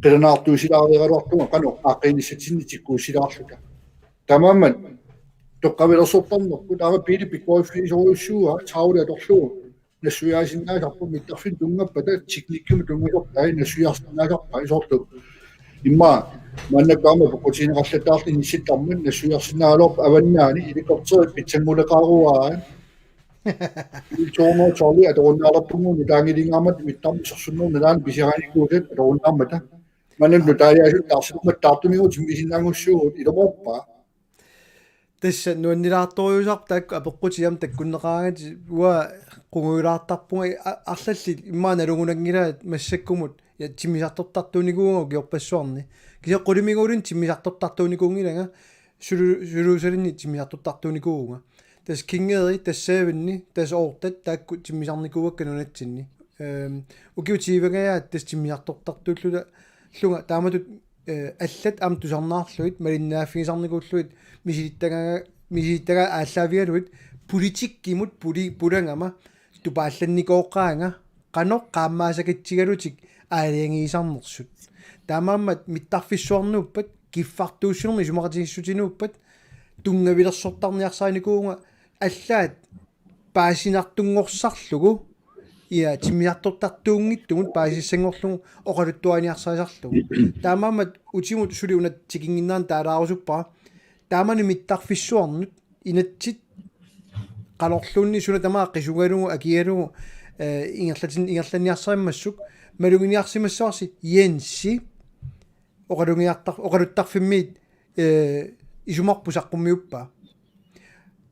qilanaartuusilaareeraluartunga qanoq aaqqiinissatsinnik tikkuussilaarluta. Taamaammat toqqavilersortarnerput taama Piili pikkoriffigisorujussuuara travli atorlugu nassuiaasinnaasarput mittarfinnut tunngappata teknikkimut tunngasortai nassuiarsinnaasarpai soorlu. Immaqa maannakkut aamma peqqutigineqallattaarluni inissittarmat nassuiarsinnaagaluarpoq Avannaani helikopteri pitsannguleqaaruaat. Iltoornertorli atorunnaalerpunga nutaanngilinngaarmat mittarmi sorsunnerup nalaani pisiarinikuusat atorunnaarmata. Maanna nutaaliaasut taarsilermat taartumik timmisinnaanngussuugut ilumoorpaa. Tassa nuannilaartorujussuusarpoq taakku apeqqutit aamma takkunneqaraangakkit uanga qungujulaartarpunga a-, arlallit immaqa nalugunanngilaat massakkumut ja timmisartortartuunikuuvunga ukiorpassuarni. Kisianni qulimiguulluni timmisartortartuunikuunngilanga sulu-, suluusalinni timmisartortartuunikuuvunga. Tassa Kingeri, tassa Sevenni, tassa Oortat taakku timmisarnikuuakka nunatsinni. Ehm, ukiut tyvengajaat tassa timmisartortartuulluta llunga taamatut, eh, allat aamma tusarnaarlugit malinnaaffigisarnikuullugit misilittagaa-, misilittagaat aallaavigalugit politikkimut puli-, pulagama tupaallannikooqaanga qanoq qaammaasakatsigalutik aalajangiisarnersut. Taamaammat mittarfissuarnuuppat kiffartuussinermi isumaqatigiissutinuuppat tunngavilersortarniarsarinikuuvunga allaat paasinartunngorsarlugu, ja, timmisartortartuunngitsugut paasisassanngorlugu oqaluttuariniarsarisarlugu. Taamaammat utimut suli una tikinnginnerani taalaarusuppara. Taamani mittarfissuarnut inatsit qanorluunniit suna tamaat qisugalugu akigalugu, eh, ingerlatin-, ingerlanniarsarimmassuk maluginiarsimassavarsi Jensi oqalugiartar-, oqaluttarfimmiit, eh, isumarput saqqummiuppaa.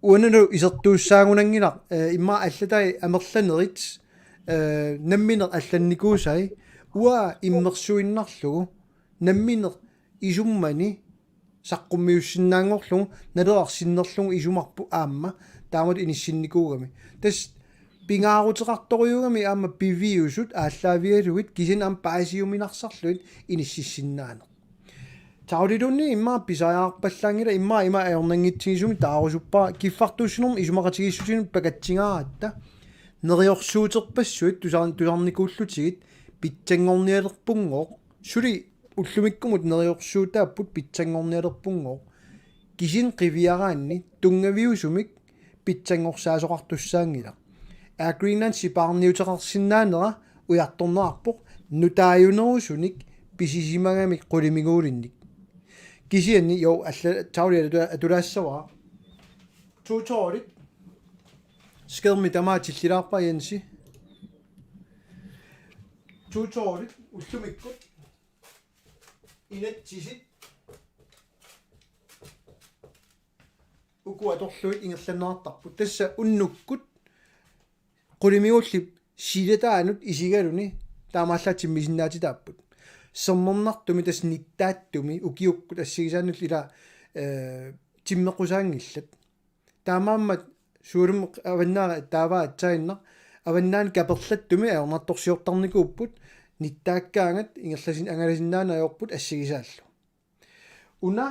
Uangalu isertuussaagunanngilaq, eh, immaqa allatai amerlanerit, eh, nammineq allannikuusai, uanga immersuinnarlugu, nammineq isummani saqqummiussinnaanngorlugu, Naleraq sinnerlugu isumarput aamma, taamatut inissinnikuugami. Tassa pingaaruteqartorujuugami aamma piviusut aallaavigalugit, kisianni aamma paasiuminarsarlugit inississinnaaneq. Tauliluunniit immaqa pisariaqarpallaanngilaq, immaqa ima ajornanngitsigisumik taarusuppara. Kiffartuussinermi isumaqatigiissutinut pakatsigaaratta neriorsuuterpassuit tusar-, tusarnikuullutigit pitsanngornialerpunngooq. Suli ullumikkumut neriorsuutaapput pitsanngornialerpunngooq. Kisianni qiviaraanni tunngaviusumik pitsanngorsaasoqartussaanngilaq. Air Greenland sipaarniuteqarsinnaanera ujartorneqarpoq nutaajunerusunik pisisimagamik qulimiguulinnik. Kisianni jo alla Tauli atu-, atulaassavara. Tutorit. Skærmi tamaat tillilaarpaa, Jensi. Tutorit ullumikkut inatsisit uku atorlugit ingerlanneqartarput. Tassa unnukkut qulimiguullip silataanut isigaluni taamaallaat timmisinnaatitaapput. Sermernartumi tassa nittaattumi ukiukkut assigisaannullu ila, eh, timmeqqusaanngillat. Taamaammat suulum avannaani taava aatsaannaq avannaani kaperlattumi ajornartorsiortarnikuupput nittaakkaangat ingerlasin-, angalasinnaaneq ajorput assigisaallu. Una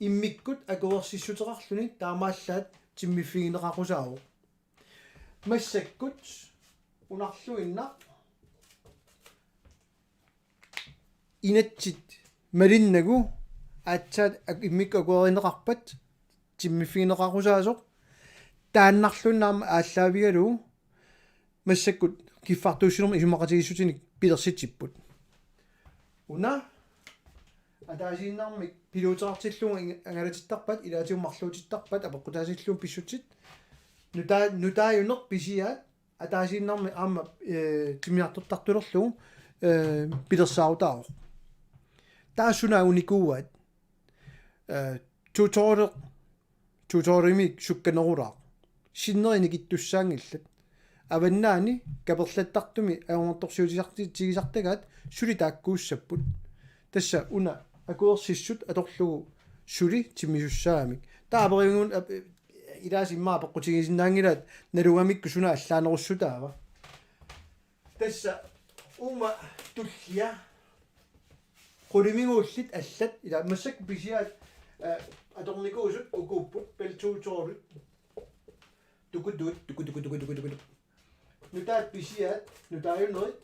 immikkut akuersissuteqarluni taamaallaat timmiffigineqarusaavoq. Massakkut unarluinnaq inatsit malinnagu aatsaat ak-, immikkut akuerineqarpat timmiffigineqarusaasoq taannarluinnaq aallaavigalugu massakkut kiffartuussinermi isumaqatigiissutinik pilersitsipput. Una ataasiinnarmik piluuteqartillugu ing-, angalatittarpat, ilaatigut marluutittarpat, apeqqutaatillugu pissutsit. Nutaa-, nutaajuneq pisiaat, ataasiinnarmik aamma, eh, timmisartortartulerlugu, eh, pilersaarutaavoq. Taava suna unikuuaat, eh, tutorial tutorialimik sukkanerulaaq. Sinneri nikittussaanngillat. Avannaani kaperlattartumi ajornartorsiutigisarti-, tigisartagaat suli taakkuussapput. Tassa una akuersissut atorlugu suli timmisussaagamik. Taava aperivigut ap-, ilaasa immaqa apeqqutigisinnaanngilaat nalugamikku suna allaanerussutaava. Tassa uuma tullia qulimiguullit allat ila massakkut pisiaat, eh, atornikuusut ukuupput peltuutoorut. Tukutut, tukutukutukutukutukutuk. Nutaat pisiaat, nutaajunerit,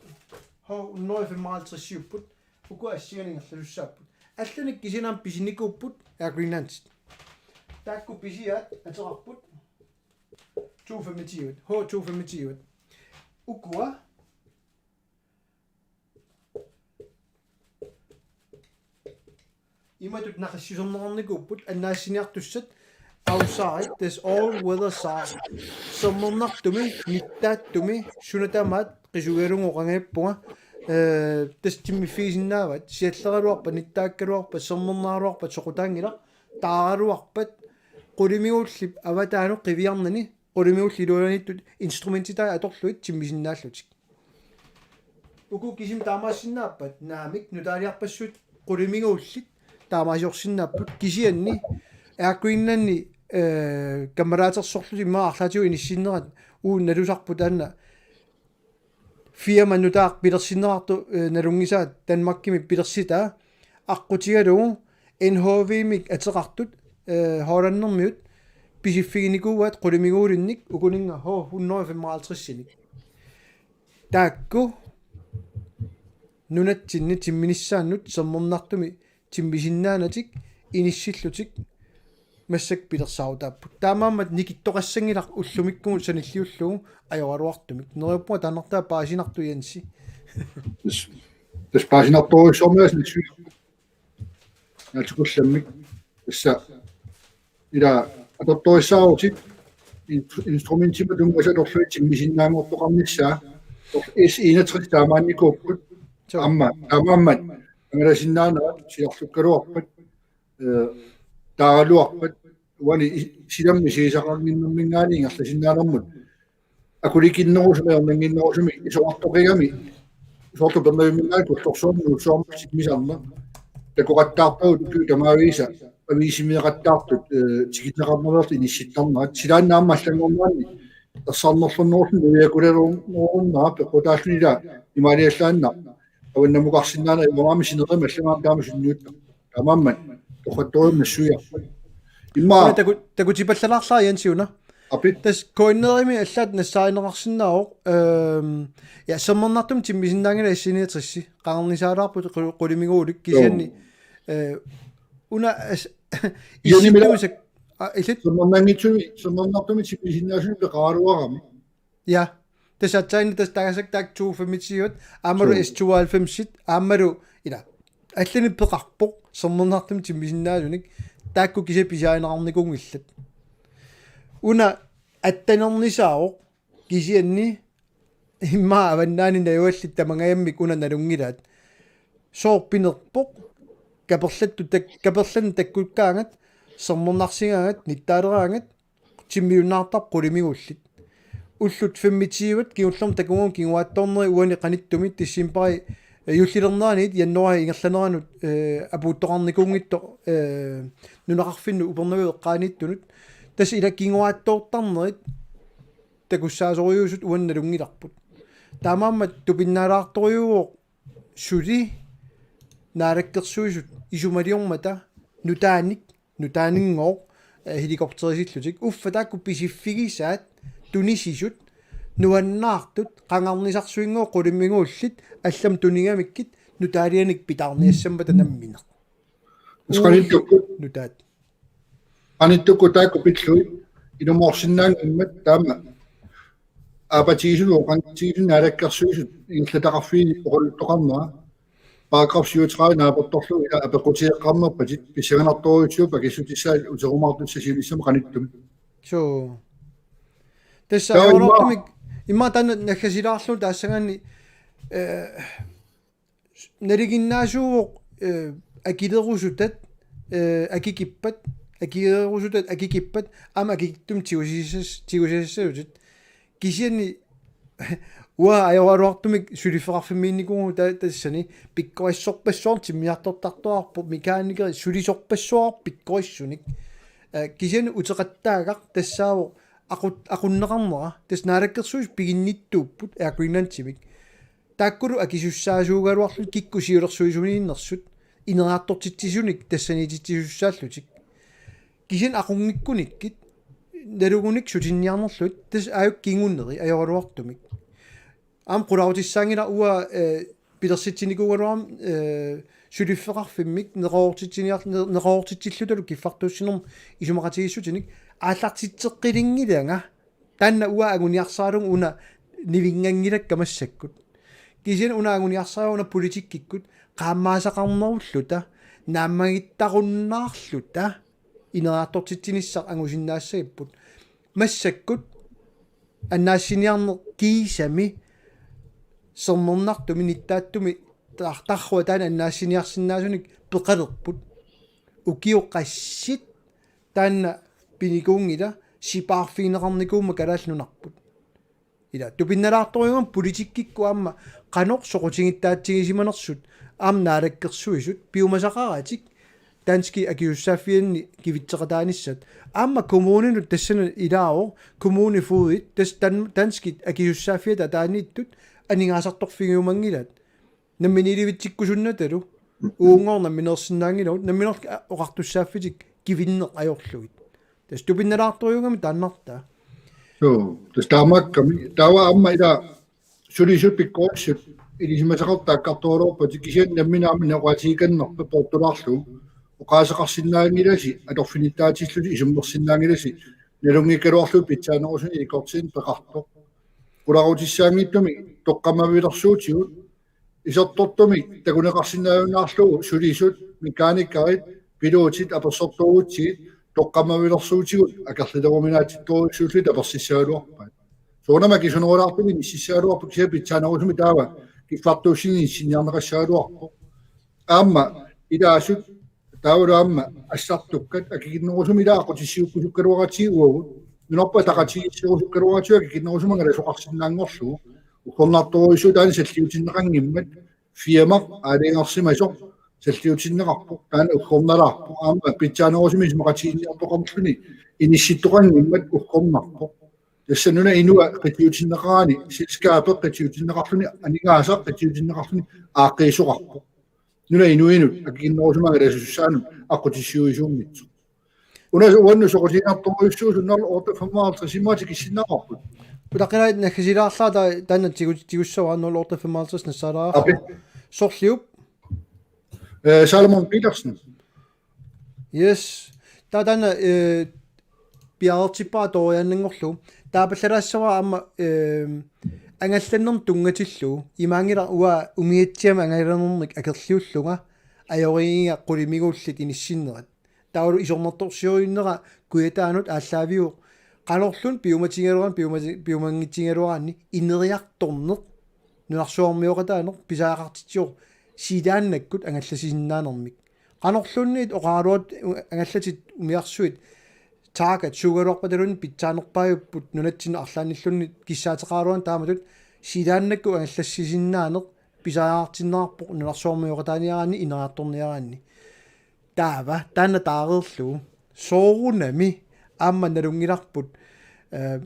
H hundrede og femoghalvtreds-iupput, uku assigiinngitsorput. Allanik kisianni pisinikuupput Air Greenlandit. Taakku pisiaat ateqarput to femogtyve, H to femogtyve. Ukua imatut naqissuserneqarnikuupput annaassiniartussat outside, tassa all weather size. Sermernartumi, nittaattumi, suna tamaat qisugalugu qangaappunga, eh, tassa timmiffigisinnaavaat, sialleraluarpat, nittaakkaluarpat, sermernaraluarpat soqutaanngilaq, taaraluarpat, qulimiguullip avataanut qiviarnani, qulimiguullit iluaniittut instrumentitai atorlugit timmisinnaallutik. Uku kisimi taamaassinnaappat, naamik, nutaaliarpassuit qulimiguullit taamaasiorsinnaapput, kisianni Air Greenlandi, eh, kammalaatersorlutik immaqa arlaatigut inissinnerat uagut nalusarput taanna firma nutaaq pilersinneqartoq, eh, nalunngisaat Danmarkimi pilersitaa aqqutigalugu N H V-mik ateqartut, eh, Hollandermiut pisiffiginikuuaat qulimiguulinnik ukuninnga H hundrede og femoghalvtreds-inik. Taakku nunatsinni timminissaannut sermernartumi timmisinnaanatik inissillutik massakkut pilersaarutaapput. Taamaammat nikittoqassanngilaq ullumikkumut sanilliullugu ajoraluartumik. Neriuppunga taannartaa paasinartoq, Jensi. Tassa, tassa paasinartorujussuarmik aasiit naalliullammik. Tassa ila atortorissaarutit in-, instrumentimik tunngasut atorlugit timmisinnaanngortoqarnissaa. S enogtres taamaannikuupput. Joo. Aamma, taamaammat angalasinnaanerat silarlukkaluarpat, eh, taaraluarpat, uani i-, silammi siisaqannginnerminngaanniit ingerlasinnaanermut akulikinnerusumik, ajornannginnerusumik, isorartoqigami, isorartoq Upernavimminngaanniit Kullorsuarmiit Nuussuarmut timmisarneq. Takoqattaarpagut ukiut tamaviisa aviisimineqattaartut, eh, tikinneqarnerulertut inissittarnerat. Silaannaammat allanngornerani ersarnerlunnerulluni nuiakularunnera peqqutaalluni ila imaaliallaannaq avannamukarsinnaaneq imaammi sinerissami allagaami taama sunniuttarpoq. Taamaammat toqattoormat suiarpat. Immaqa taku takutipallalaarlaa Jensi una. Apit. Tassa K N R-imi allaat nassaarineqarsinnaavoq, ehm, ja, sermernartumik timmisinnaanngilaq S N E tres. Qangarnisaalaarput qu- qulimiguulik kisianni, eh, una as- Iunimila- issittumi sak- a, illit? Sermernanngitsumi, sermernartumik timmisinnaasunik peqaraluarami. Ja. Tassa aatsaanni tassa tagasakka taakku to femogtyve, aammalu S tooghalvfems, aammalu ila. Allanik peqarpoq, sermernartumik timmisinnaasunik, taakku kisiat pisiarineqarnikuunngillat. Una attanernisaavoq, kisianni immaqa avannaani najugallit tamangajammik una nalunngilaat. Sooq pinerpoq, kaperlattut tak-, kaperlanneq takkukkaangat, sermernarsigaangat, nittaaleraangat, timmiunnaartarpoq qulimiguullit. Ullut femogtyve kingullermik takugalugu kinguaattoorneri uani qanittumi decembari, eh, juullilerneraniit januaari ingerlaneranut, eh, apuuttoqarnikuunngitsoq, eh, nunaqarfinnut Upernaviup eqqaaniittunut. Tassa ila kinguaattoortarnerit takussaasorujuusut uani nalunngilarput. Taamaammat tupinnaalaartorujuuvoq suli Naalakkersuisut isumaliormata nutaanik, nutaaninngooq, eh, helikopterisillutik. Uffa taakku pisiffigisaat tunisisut nuannaartut qangarnisarsuinngooq qulimiguullit allamik tunigamikkit nutaalianik pitaarniassammata nammineq. Tassa qanittukkut. Nutaat. Qanittukkut taakku pillugit ilumoorsinnaanngimmat taama aappatigisut oqantigisut Naalakkersuisut ingerlataqarfiini oqaluttoqarnera paragraf syvogtredive naapertorlugu ila apeqqutigeqqaarnerpatit pissanganartorujussuupput akissutissaat uterumaartussaq siunissami qanittumi. Suu. Tassa taava imma- ajoraluartumik immaqa taanna naggasilaarlugu taassagaanni, eh, nalinginnaasuuvoq, eh, akilerusutat, eh, akikippat, akilerusutat akikippat, aamma akikittumik tigusassas-, tigusassasutit. Kisianni uanga ajoraluartumik suliffeqarfimmiinnikuuvugut ta-, tassani pikkorissorpassuarnik timmisartortartuarpoq, mekaanikerit sulisorpassuarnik pikkorissunik. Eh, kisianni uteqattaagaq tassaavoq aqut-, aqunneqarnera, tassa Naalakkersuisut piginnittuupput Air Greenlandimik. Taakkulu akisussaasuugaluarlutik kikkut siulersuisuniinnersut, ineriartortitsisunik tassaniititsisussaallutik. Kisianni aqunngikkunikkit, nalugunik sutinniarnerlugit, tassa aajuku kinguneri ajoraluartumik. Aamma qularutissaanngilaq uanga, eh, pilersitsinikuugaluarama, eh, suliffeqarfimmik neqeroortitsiniar-, ne-, neqeroortitsillutalu kiffartuussinermut isumaqatigiissutinik aallartitseqqilinngilanga. Taanna uanga anguniarsaralugu una nivinnganngilakka massakkut. Kisianni una anguniarsarivara una politikkikkut qaammaasaqarnerulluta, naammagittarunnaarluta ineriartortitsinissaq angusinnaassagipput. Massakkut annaassiniarneq kiisami sermernartumi nittaattumi tar-, tarrua taanna annaassiniarsinnaasunik peqalerput. Ukiut qassit taanna pinikuunngilaq sipaarfigineqarnikuummat Kalaallit Nunarput. Ila tupinnalaartorujuugami politikkikkut aamma qanoq soqutigittaatsigisimanersut aamma Naalakkersuisut piumasaqaratik danskit akisussaaffianni kivitseqataanissat. Aamma kommuninut tassani ilaavoq kommunefogedit tassa dan-, danskit akisussaaffiata ataaniittut aningaasartorfigiumanngilaat. Namminiilivitsikkusunnatalu uunngooq nammineersinnaanngilagut, nammineq oqartussaaffitik kivinneq ajorlugit. Tassa tupinnalaartorujuugami taannartaa. Suu, tassa taamaakkami, taava aamma ila sulisut pikkorissut ilisimasaqartut taakkartoraluarpatit kisianni nammineq aamma oqaatigikannerpat poortulaarlugu. Oqaaseqarsinnaanngilasi, atorfinittaatillusi, isummersinnaanngilasi, nalunngikkaluarlugu pitsaanerusunik ikortiineq peqartoq. Qularutissaanngitsumik toqqammavilersuutigut, isertortumik takuneqarsinnaajunnaarlugu sulisut, mekaanikerit, pilotit, apersortorutsigit, toqqammavilersuutigut akerlileruminaatittorujussuullutik apersissagaluarpaat. Soorunami akisunerulaartumik inississagaluarpoq kisianni pitsaanerusumik taava kiffartuussineq inissinniarneqassagaluarpoq. Aamma ilaasut taavalu aamma assartukkat akikinnerusumik ila aqqutissiuukkusukkaluaratsigu uagut. Nunarput ataqatigiisserusukkaluaratsigu akikinnerusumik angalasoqarsinnaanngorlugu. Uggornartorujussuuvoq taanna salliutinneqanngimmat firma aalajangersimasoq salliutinneqarpoq. Taanna uggornalaarpoq. Aamma pitsaanerusumik isumaqatigiinniartoqarluni inissittoqanngimmat uggornarpoq. Tassa nunap inua qitiutinneqarani, selskabet qitiutinneqarluni, aningaasaq qitiutinneqarluni aaqqiisoqarpoq. Nunap inuinut akikinnerusumik angalasussaanut aqqutissiuisuunngitsoq. Una uannut soqutiginartorujussuusoq nul otte femoghalvtreds imaat tikissinnaavarput. Utaqqilaarit naggasilaarlaa ta-, taanna tigu-, tigussavara nul otte femoghalvtreds nassaalaarfik. Api. Sorliup? Eh, Salomon Petersen. Yes. Taava taanna, eh, piareertippara toriaannanngorlugu. Taapallalaassavara aamma, eh, angallannermut tunngatillugu. Imaanngilaq uanga umiatsiamik angalannermik akerliullunga. Ajorigiga qulimiguullit inissinnerat. Taavalu isornartorsiorinnera Kujataanut aallaaviuvoq. Qanorluunniit piumatigaluaraanni, piumati-, piumanngittigaluaraanni ineriartorneq, nunarsuarmioqataaneq, pisariaqartitsivoq silaannakkut angallassisinnaanermik. Qanorluunniit oqaraluartut angallatit umiarsuit taakat suugaluarpataluunniit pitsaanerpaajupput nunatsinni arlaannilluunniit kissaateqaraluarluni taamatut silaannakkut angallassisinnaaneq pisariaqartinneqarpoq nunarsuarmioqataaniaraanni ineriartorniaraanni. Taava, taanna taareerlugu. Soorunami aamma nalunngilarput, eh,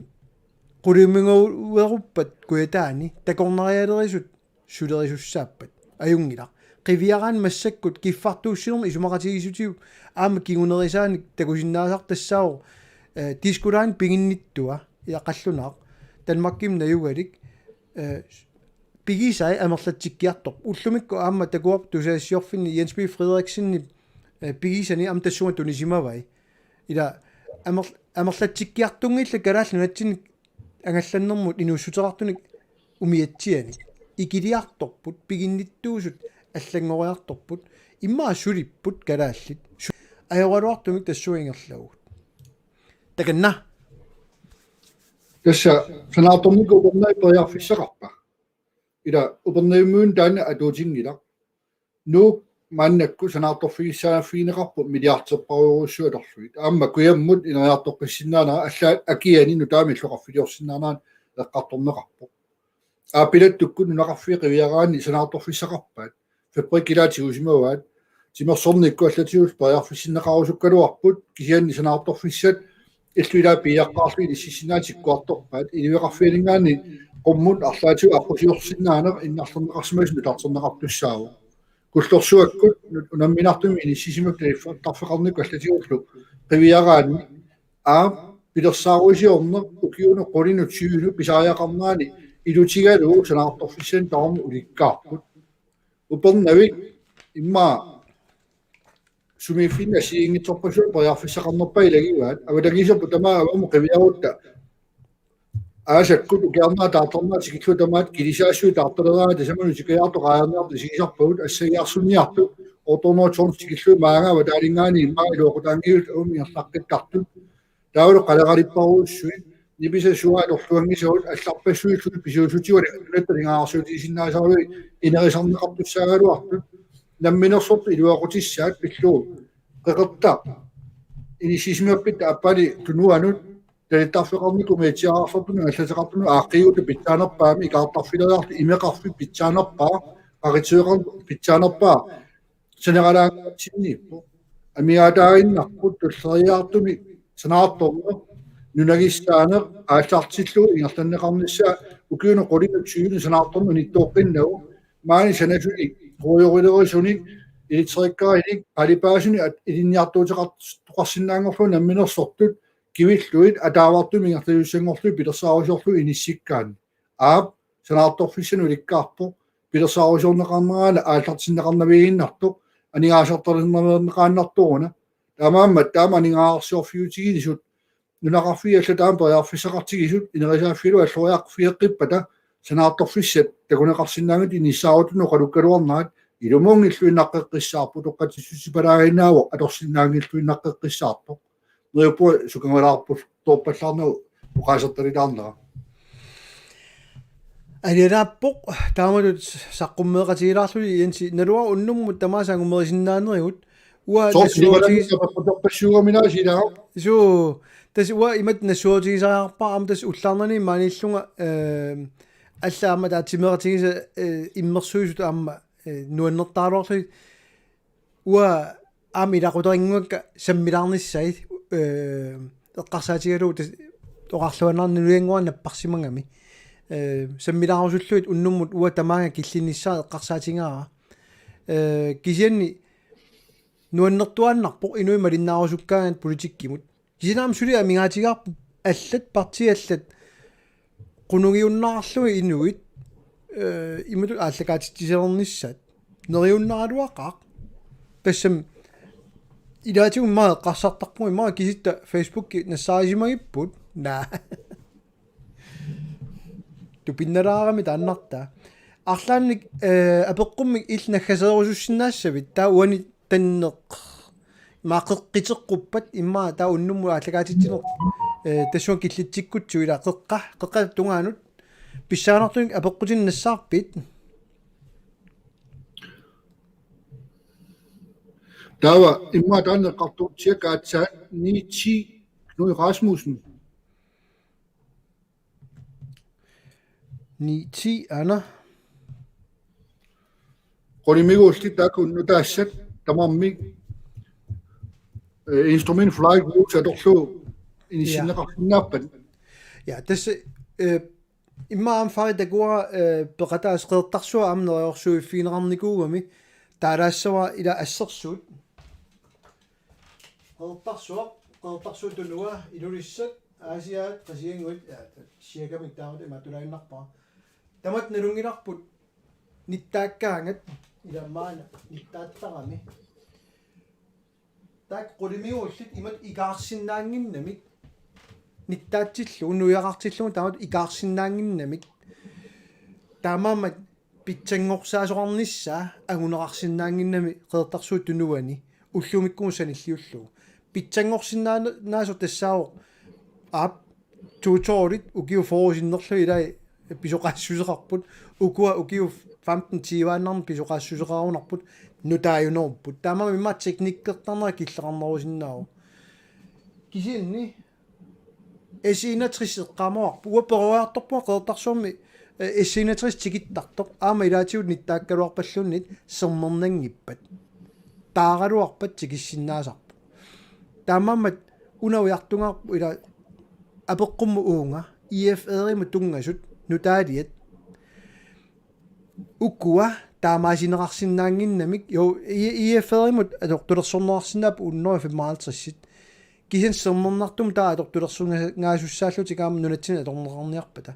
qulimiguueruppat Kujataani takornarialerisut sulerisussaapput. Ajunngilaq. Qiviaraanni massakkut kiffartuussinermi isumaqatigiissutigut aamma kingunerisaanik takusinnaasarput tassaavoq, eh, Disko Line piginnittua ilaqallunaaq. Danmarkimi najugalik, eh, pigisai amerlatsikkiartorput. Ullumikkut aamma takuarput tusagassiorfinni Jens B. Frederiksenip, eh, pigisani aamma tassunga tunisimavai. Ila amer-, amerlatsikkiartunngillat Kalaallit Nunatsinni angallannermut inuussuteqartunik umiatsianik. Ikiliartorput, piginnittuusut allanngoriartorput, immaqa sulipput kalaallit. Su-, ajoraluartumik tassunga ingerlavugut. Takanna. Tassa sanaartornikkut Upernavik periarfissaqarpa? Ila Upernavimmiuna taanna atuutinngilaq. Nuuk maannakkut sanaartorfigissaaffigineqarpoq milliarderparujorujussuit atorlugit. Aamma kujammut ineriartoqqissinnaanera allaat akiani nutaamillu qaffiliorsinnaanerat eqqartorneqarpoq. Aappilattukkut nunaqarfiit qiviaraanni sanaartorfissaqarpaat. Fabrikkit ilaat tigusimavaat. Timersornikkut allatigullu periarfissinneqarusukkaluarput kisianni sanaartorfissat illup ilaat piiaqqaarlugit inississinnaaneq tikkuartorpaat. Iliveqarfianinngaanniit qummut arlaatigut aqqusiorsinnaaneq innarlerneqarsimasut nutarterneqartussaavoq. Kullorsuakkut unamminartumik inissisimasut taliffigineqartarfeqarnikkut allatigullu qiviaraanni aap pilersaarusiorneq ukiunut qulinut tyvenut pisariaqarnerani ilutigalugu sanaartorfissanik tamarmik ulikkaarput. Upernavik immaqa sumiiffinni assigiinngitsorpassuit periarfissaqarnerpaat ilagivaat. Avatangiiserput tamaat avammut qiviarutta aasakkut ukiarnerat taartarnerat tikillugu tamaat kilisaassui taartaleraangat tasamani utikkajaartoq qaangerniartoq isigisarpagut assagiarsunniartut otte hundrede tons tikillugu maanga avataaninngaanniit immaqa iluaqutaanngillutik avammut ingerlaqqittartut. Taavalu qaleralipparujussuit, nipisat suaat atorluanngisagut allarpassuillutik pisuussutigut nunatta aningaasarsiutigisinnaasaralugit inerisarneqartussaagaluartut, namminersortut iluaqutissaat pillugu. Qeqertaq inissisimapput aappali tunuanut, talittarfeqarnikkut umiatsiaararsortunut angallateqartunut aaqqiigutta pitsaanerpaamik ikaartarfileriarlutik imeqarfik pitsaanerpaaq, qaqitsiveqarneq pitsaanerpaaq, saneralaangatsinniippoq. Amigaataaginnarpoq tulleriiaartumik sanaartorneq, nunagissaaneq aallartillugu ingerlanneqarnissaa ukiunut qulinut tyvenut sanaartorneq unittooqqinnagu, maani sanasunik, ruujorilerisunik, elektrikerinik, qalipaasunik at-, ilinniartuuteqartoqarsinnaanngorlugu namminersortut kivillugit ataavartumik ingerlasussanngorlugit pilersaarusiorlugit inissikkaanni. Aap, sanaartorfissanik ulikkaarpoq, pilersaarusiorneqarneraanni aallartinneqarnavianngiinnartoq, aningaasartalerneqaannartoruna. Taamaammat taama aningaasarsiorfiutiginisut, nunaqarfiit allat taama periarfissaqartigisut, inerisaaffigalugu alloriaqqigeqqippata, sanaartorfissat takuneqarsinnaanngitsut inissaarutinut oqalukkaluarnerat, ilumuunngilluinnaqqeqqissaarpoq, utoqqatsissutipalaaginnaavoq atorsinnaanngilluinnaqqeqqissaartoq. Neriuppunga sukangalaarput toorpallaarnagu oqaasertalilaarnera. Alianaappoq taamatut saqqummeeqatigilaarluni Jensi, naluara unnummut tamaasa angumerisinnaanerigut, uanga soorlu nassuerutigisaarpassuugaminaa silaa. Suu, tassa uanga imatut nassuerutigisariaqarpara aamma tassa ullaarnani maaniillunga, eh, alla aamma taatimeeqatigisat, eh, immersuisut aamma, eh, nuannertaraluarlugit. Uanga aamma ilaqutarinnguakka sammilaarnissai, eh, eqqarsaatigalugu tas-, oqarluinnarninnguaq napparsimagami. Eh, sammilaarusullugit unnummut uanga tamaanga killinnissaa eqqarsaatigaara. Eh, kisianni nuannertuaannarpoq inuit malinnaarusukkaangat politikkimut. Kisianni aamma suli amigaatigaarput allat, partiit allat qunugiunnaarlugit inuit, eh, imatut aallakaatitsisalernissaat. Neriunnaraluaqaaq. Tassami ilaatigut immaqa eqqarsartarpugut immaqa kisitta Facebooki nassaarisimagipput. Naa. Tupinnalaarami taannartaa. Arlaannik, eh, apeqqummik illit naggaserusussinnaassavit, taava uani tanneq. Immaqa qeqqiteqquppat immaqa taava unnummut aallakaatitsineq, eh, tassunga killitsikkutsigu ilaa qeqqa, qeqqata tungaanut. Pissanganartunik apeqqutinik nassaarpit? Taava immaqa taanna eqqartuutsiakka aatsaat ni ti Knud Rasmussen. Ni ti, aana. Qulimiguullit taakku nutaassat tamarmik, eh, Instrument Flying Rose atorlugu inissinneqarsinnaappat. Ja, tassa, eh, immaqa aamma Farid takuara, eh, peqataaseq Qeqertarsuaq aamma neriorsuiffigineqarnikuugami taalaassavara ilaa assersuut. Qeqertarsuaq, Qeqertarsuup Tunua, Ilulissat, Aasiaat, Qasigiannguit, ja, siakamik taamatut imaattuaannarpara. Tamatta nalunngilarput nittaakkaangat ilaa maanna nittaattarami. Taakku qulimiguullit imatut ikaarsinnaannginnamik. Nittaatsillugu, nuiaqartillugu taamatut ikaarsinnaannginnamik. Taamaammat pitsanngorsaasoqarnissaa anguneqarsinnaannginnami Qeqertarsuup Tunuani ullumikkumut sanilliullugu. Pitsanngorsinnaasoq tassaavoq aap tutorit ukiut fyrre sinnerlugit ilai pisoqaassuseqarput, ukua ukiut femten tyveannarnik pisoqaassuseqarunarput, nutaajunerupput. Taamaammat immaqa teknikkertarnera killeqarnerusinnaavoq. Kisianni S enogtres eqqaamavarput. Uanga peroriartorpunga Qeqertarsuarmi, eh, S enogtres tikittartoq. Aamma ilaatigut nittaakkaluarpalluunniit sermernanngippat. Taaraluarpat tikissinnaasarpoq. Taamaammat una ujartugaarput ilaa apeqqummut uunga, I F R-imut tunngasut, nutaaliat. Ukua taamaasineqarsinnaannginnamik, jo, I-, I F R-imut atortulersorneqarsinnaapput hundrede femoghalvtreds. Kisianni sermernartumik taava atortulersorngaasussaallutik aamma nunatsinni atorneqarniarpata.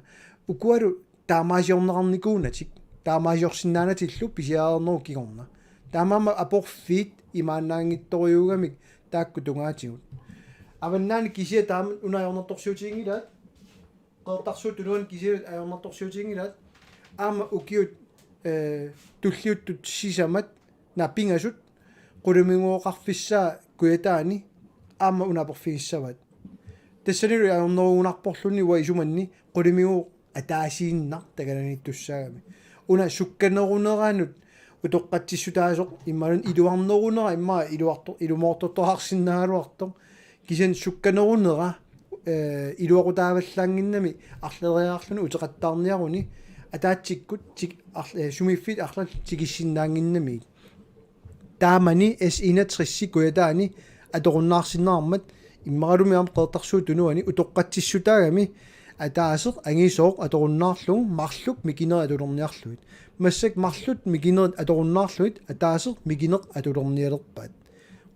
Ukualu taamaasiorneqarnikuunatik, taamaasiorsinnaanatillu pisiareernerup kingorna. Taamaammat aporfiit imaannaanngitsorujuugamik taakku tungaatigut. Avannaani kisiat taama una ajornartorsiutiginngilaat. Qeqertarsuup Tunuani kisiat ajornartorsiutiginngilaat. Aamma ukiut, eh, tulliuttut sisamat, naa, pingasut, qulimiguuqarfissaa Kujataani aamma una aporfigissavaat. Tassanilu ajornerugunarporluni uanga isumanni qulimiguuq ataasiinnaq takananiittussaagami. Una sukkaneruneranut utoqqatsissutaasoq imaluunniit iluarnerunera immaqa iluarto-, ilumoortortoqarsinnaagaluartoq. Kisianni sukkanerunera, eh, iluaqutaavallaannginnami arlaleriarluni uteqattaarniaruni ataatsikkut tik-, arl-, eh, sumiiffiit arlallit tikissinnaannginnamigit. Taamani S enogtres Kujataani atorunnaarsinnaarmat immaqalumi aamma Qeqertarsuup Tunuani utoqqatsissutaagami ataaseq angisooq atorunnaarlugu marluk mikinerit atulerniarlugit. Massakkut marluk mikinerit atorunnaarlugit ataaseq mikineq atulernialerpaat.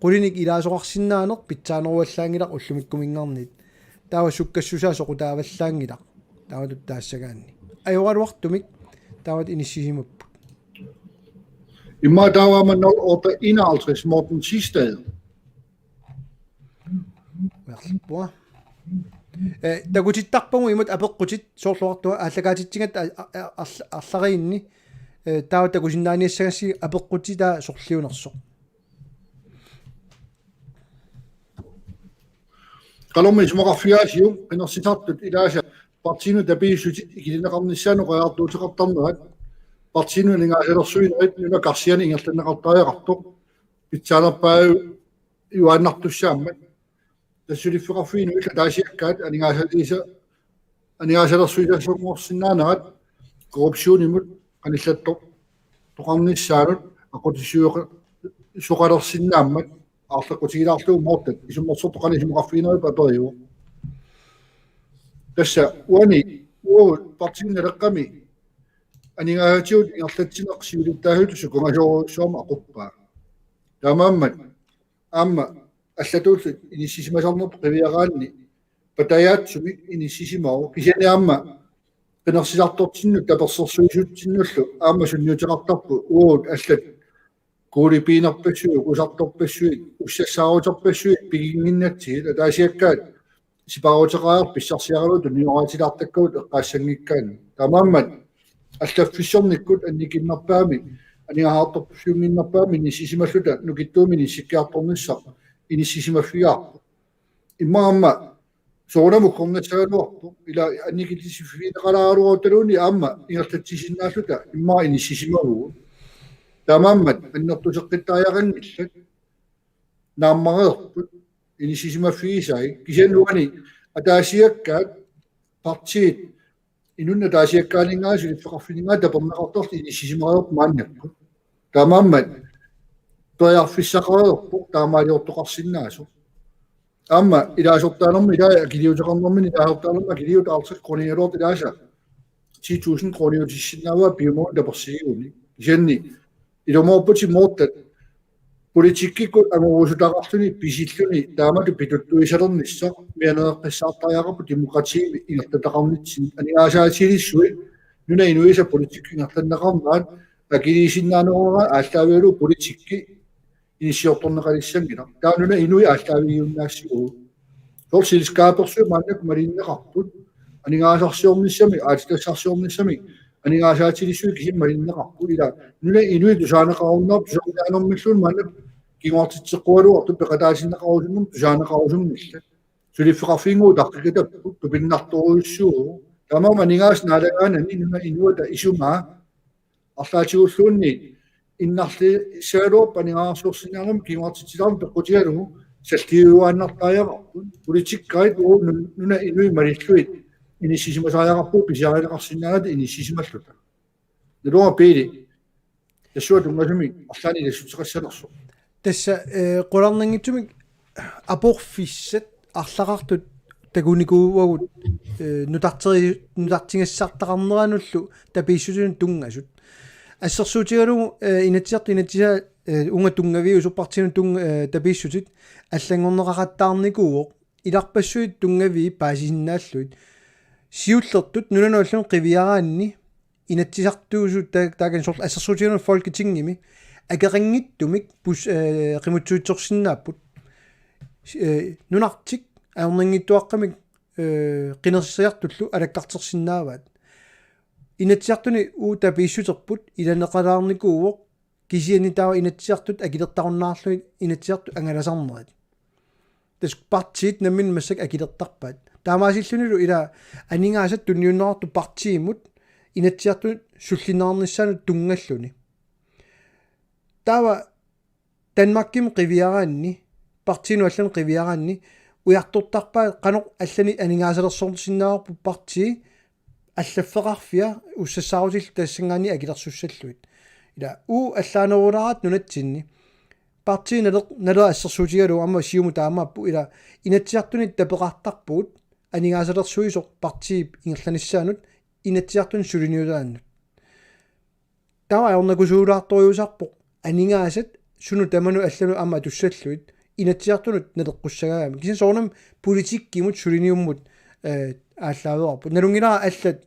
Qulinik ilaasoqarsinnaaneq pitsaaneruallaanngilaq ullumikkuminngarnit. Taava sukkassusaa soqutaavallaanngilaq. Taamatut taassagaanni. Ajoraluartumik taamatut inissisimapput. Immaqa taava aamma nul otte enoghalvtreds Morten Thisted. Ujarlerpunga. Eh, takutittarpagut imatut apeqqutit soorlu oqartunga aallakaatitsigatta a-, a-, a-, arla-, arlariinni, eh, taava takusinnaaniassagassi apeqqutit taava sorliunersoq. Qalormi isumaqarfigaasiuk qinersisartut ilaasa partiinut tapiissutit ikilinneqarnissaannut oqariartuuteqartarnerat, partiinut aningaasalersuinerit nunap karsianut ingerlanneqartariaqartoq, pitsaanerpaajuaannartussaammat. Tassa suliffeqarfiit inuillu ataasiakkaat aningaasaliisa-, aningaasalersuisasunngorsinnaanerat korruptionimut qanillattoqarnissaanut aqqutissiueqa-, soqalersinnaammat aarleqqutigilaarlugu Morten isummersortoq qanoq isumaqarfiginerit aperivoq. Tassa uani uagut Partii Naleqqami aningaasatigut ingerlatsineq siulittaasutut sukumasorujussuarmik aquppaa. Taamaammat aamma allatullu inissisimasarnerput qiviaraanni patajaatsumik inissisimavoq, kisianni aamma qinersisartortinnut tapersersuisutsinnullu aamma sunniuteqartarput uagut allat kuulipiinerpassuit, ukusartorpassuit, ussassaaruterpassuit piginnginnatsigit, ataasiakkaat sipaaruteqareerput pissarsiaralugu tunioraatilaartakkagut eqqaassanngikkaanni. Taamaammat allaffissornikkut annikinnerpaamik, aningaasartuussiunnginnerpaamik inissisimalluta nukittuumik inissikkiartornissaq inissisimaffigaarput. Immaqa aamma soorunami uggornassagaluarpoq, ila annikillisiffigineqalaaraluarutaluunniit aamma ingerlatsisinnaalluta immaqa inissisimavugut. Taamaammat annertuseqqittariaqanngillat, naammareerput inissisimaffigisai, kisianni uani ataasiakkaat partiit inunnut ataasiakkaaninngaanniit suliffeqarfinninngaanniit taperneqartartut inissisimareerput maannakkut. Taamaammat periarfissaqareerpoq taamaaliortoqarsinnaasoq. Aamma ilaasortaanermi, ilaa akiliuteqarnermini ilaasortaanermi akiliut halvtreds koruuniugaluartut ilaasa ti tusind koruuniutissinnaavaat piumagunik tapersiigunik. Kisianni ilumoorputit moortat politikkikkut angorusutaqarluni pisilluni taamatut pituttuisalernissaq mianereqqissaartariaqarpoq demokratiimi ingerlataqarnitsinni. Aningaasaatilissuit nunap inuisa politikki ingerlanneqarnerat akiliisinnaanerugaat aallaavigalugu politikki inissiortorneqalissanngilaq. Taava nunap inui aallaavigiunnaassiguuvoq. Soorlu selskabersuit maannakkut malinneqarput, aningaasarsiornissamik, aatsitassarsiornissamik aningaasaatilissuit kisimik malinneqarput. Ila nunap inui tusaaneqarunnaarput, tusarniaanermilluunniit maannakkut kinguartitseqqugaluartut peqataatinneqarusunnermik tusaaneqarusunngillat. Suliffeqarfinnguit utaqqikatapput, tupinnartorujussuuvoq. Taamaammat aningaasat naalagaanani nunap inuata isumaa arlaatigulluunniit innarlissagaluarpat aningaasarsiorsinnaanermut kinguartitsilaarneq peqqutigalugu salliujuaannartariaqarput. Politikkarit uagut nun-, nunap inui malillugit inissisimasariaqarpugut pisiarineqarsinnaanata inissisimalluta. Naluara Pele, tassunga tunngasumik arlaannik ilassuteqassanersoq. Tassa, eh, qularnanngitsumik aporfissat arlaqartut takunikuuagut, eh, nutarteri-, nutartigassartaqarneranullu tapiissutinut tunngasut. Assersuutigalugu, eh, Inatsisartut inatsisaat, eh, uunga tunngaviusoq, partiinut tunnga-, eh, tapiissutit allanngorneqaqattaarnikuuvoq, ilarpassuit tunngavii paasisinnaallugit. Siullertut nunanut allanut qiviaraanni Inatsisartuusut ta-, taakani soorlu assersuutigalugu Folketingimi akeqanngitsumik pus-, eh, qimuttuutsorsinnaapput. Si-, eh, nunartik ajornanngitsuaqqamik, eh, qinersisartullu alakkartersinnaavaat. Inatsisartuni uagut tapiissuterput ilaneqalaarnikuuvoq, kisianni taava Inatsisartut akilertarunnaarlugit Inatsisartut angalasarnerat. Tassa partiit namminneq massakkut akilertarpaat. Taamaasillunilu ila aningaasat tunniunneqartut partiimut Inatsisartunut sullinneqarnissaanut tunngalluni. Taava Danmarkimi qiviaraanni, partiinut allanut qiviaraanni, ujartortarpaat qanoq allanik aningaasalersorsinnaavarput partii allaffeqarfia ussassaarutillu tassanngaanniit akilersussallugit. Ila uagut allaanerulaaratta nunatsinni. Partii Naler-, Naleraq assersuutigalugu aamma Siumut taamaappoq, ila Inatsisartuni tapeqartarpugut aningaasalersuisoq partiip ingerlanissaanut Inatsisartuni suliniutaannut. Taava ajornakusuulaartorujussuusarpoq aningaasat sunut tamanut allanut aamma atussallugit Inatsisartunut naleqqussagaagami. Kisianni soorunami politikkimut suliniummut, eh, aallaaveqarpoq. Nalunngilara allat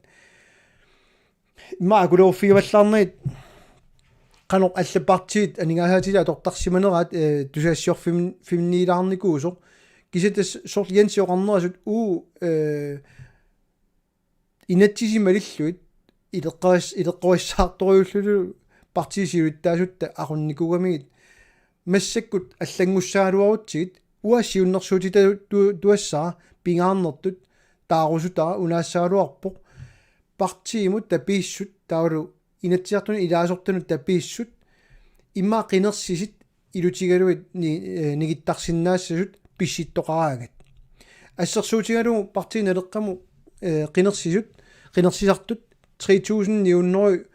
immaqa akuleruffigivallaarnagit qanoq allat partiit aningaasaatilik atortarsimaneraat, eh, tusagassiorfim-, -fimmiilaarnikuusoq. Kisianni tassa soorlu Jens oqarnerasut uagut, eh, inatsisit malillugit ileqqoris-, ileqqorissaartorujullunilu partiit siulittaasutta aqunnikuugamigit massakkut allanngussagaluarutsigit, uanga siunnersuutitut tu-, tuassara pingaarnertut taarusutara unaassagaluarpoq partiimut tapiissut taavalu Inatsisartuni ilaasortanut tapiissut immaqa qinersisit ilutigalugit ni-, eh, nigittarsinnaassasut pissittoqaraangat. Assersuutigalugu Partii Naleqqamut, eh, qinersisut, qinersisartut tre tusind ni hundrede,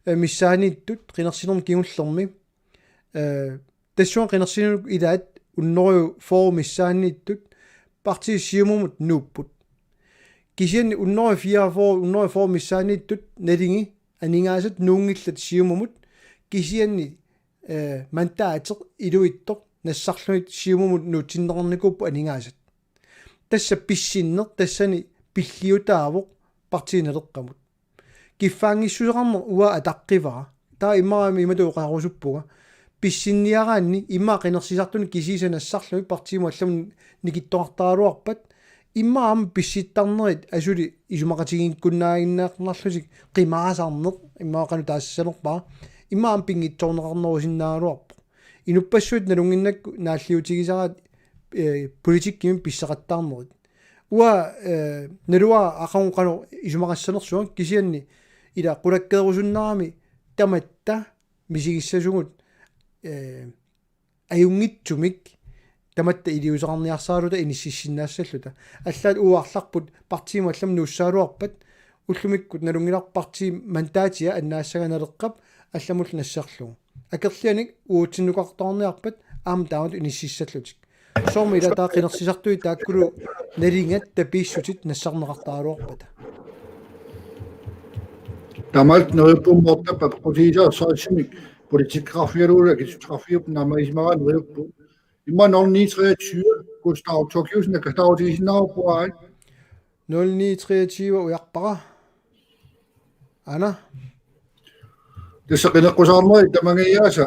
eh, missaanniittut qinersinermi kingullermi. Eh, tassunga qinersinerup ilaat hundrede fyrre missaanniittut partiit Siumumut nuupput. Kisianni hundrede fireogfyrre, hundrede fyrre missaanniittut nalingata aningaasat nuunngillat Siumumut, kisianni, eh, mandaateq iluitsoq nassarlugit Siumumut nuutsinneqarnikuupput aningaasat. Tassa pissinneq tassani pilliutaavoq Partii Naleqqamut. Kiffaanngissuseqarneq uanga ataqqivara. Taava immaqa aamma imatut oqarusuppunga. Pissinniaraanni immaqa qinersisartuni kisiisa nassarlugit partiimut allamut nikittoqartaraluarpat, immaqa aamma pissittarnerit asuli isumaqatigiikkunnaaginnarlutik qimaasarneq, immaqa qanoq taassanerpara, immaqa aamma pinngitsoorneqarnerusinnaagaluarpoq. Inuppassuit nalunnginnakku naalliutigisaraat, eh, politikkimi pisseqattaarnerit. Uanga, eh, naluara aqagu qanoq isumaqassanersunga, kisianni ila qulakkeerusunnarami tamatta misigissasugut, eh, ajunngitsumik tamatta iliuuseqarniarsaraluta inississinnaassalluta. Allaat uagut arlarput partiimut allamut nuussagaluarpat, ullumikkut nalunngilarput partiit mandaatia annaassagaa Naleqqap allamullu nassarlugu. Akerlianik uatsinnukartoqarniarpat aamma taamatut inississallutik. Soormi ila taava qinersisartui taakkulu nalingat tapiissutit nassarneqartaraluarpata. Taamaattumik neriuppunga Morten apeqqutigisarsimammat politikkeqarfigalugu akissuteqarfiup naammagisimavaa neriuppunga. Immaqa nul ni treogtyve, Gustav Tokiusen, akatautigisinnaavarput aai. Nul ni treogtyve ujarpara. Aana. Tassa qineqqusaarnerit tamangajaasa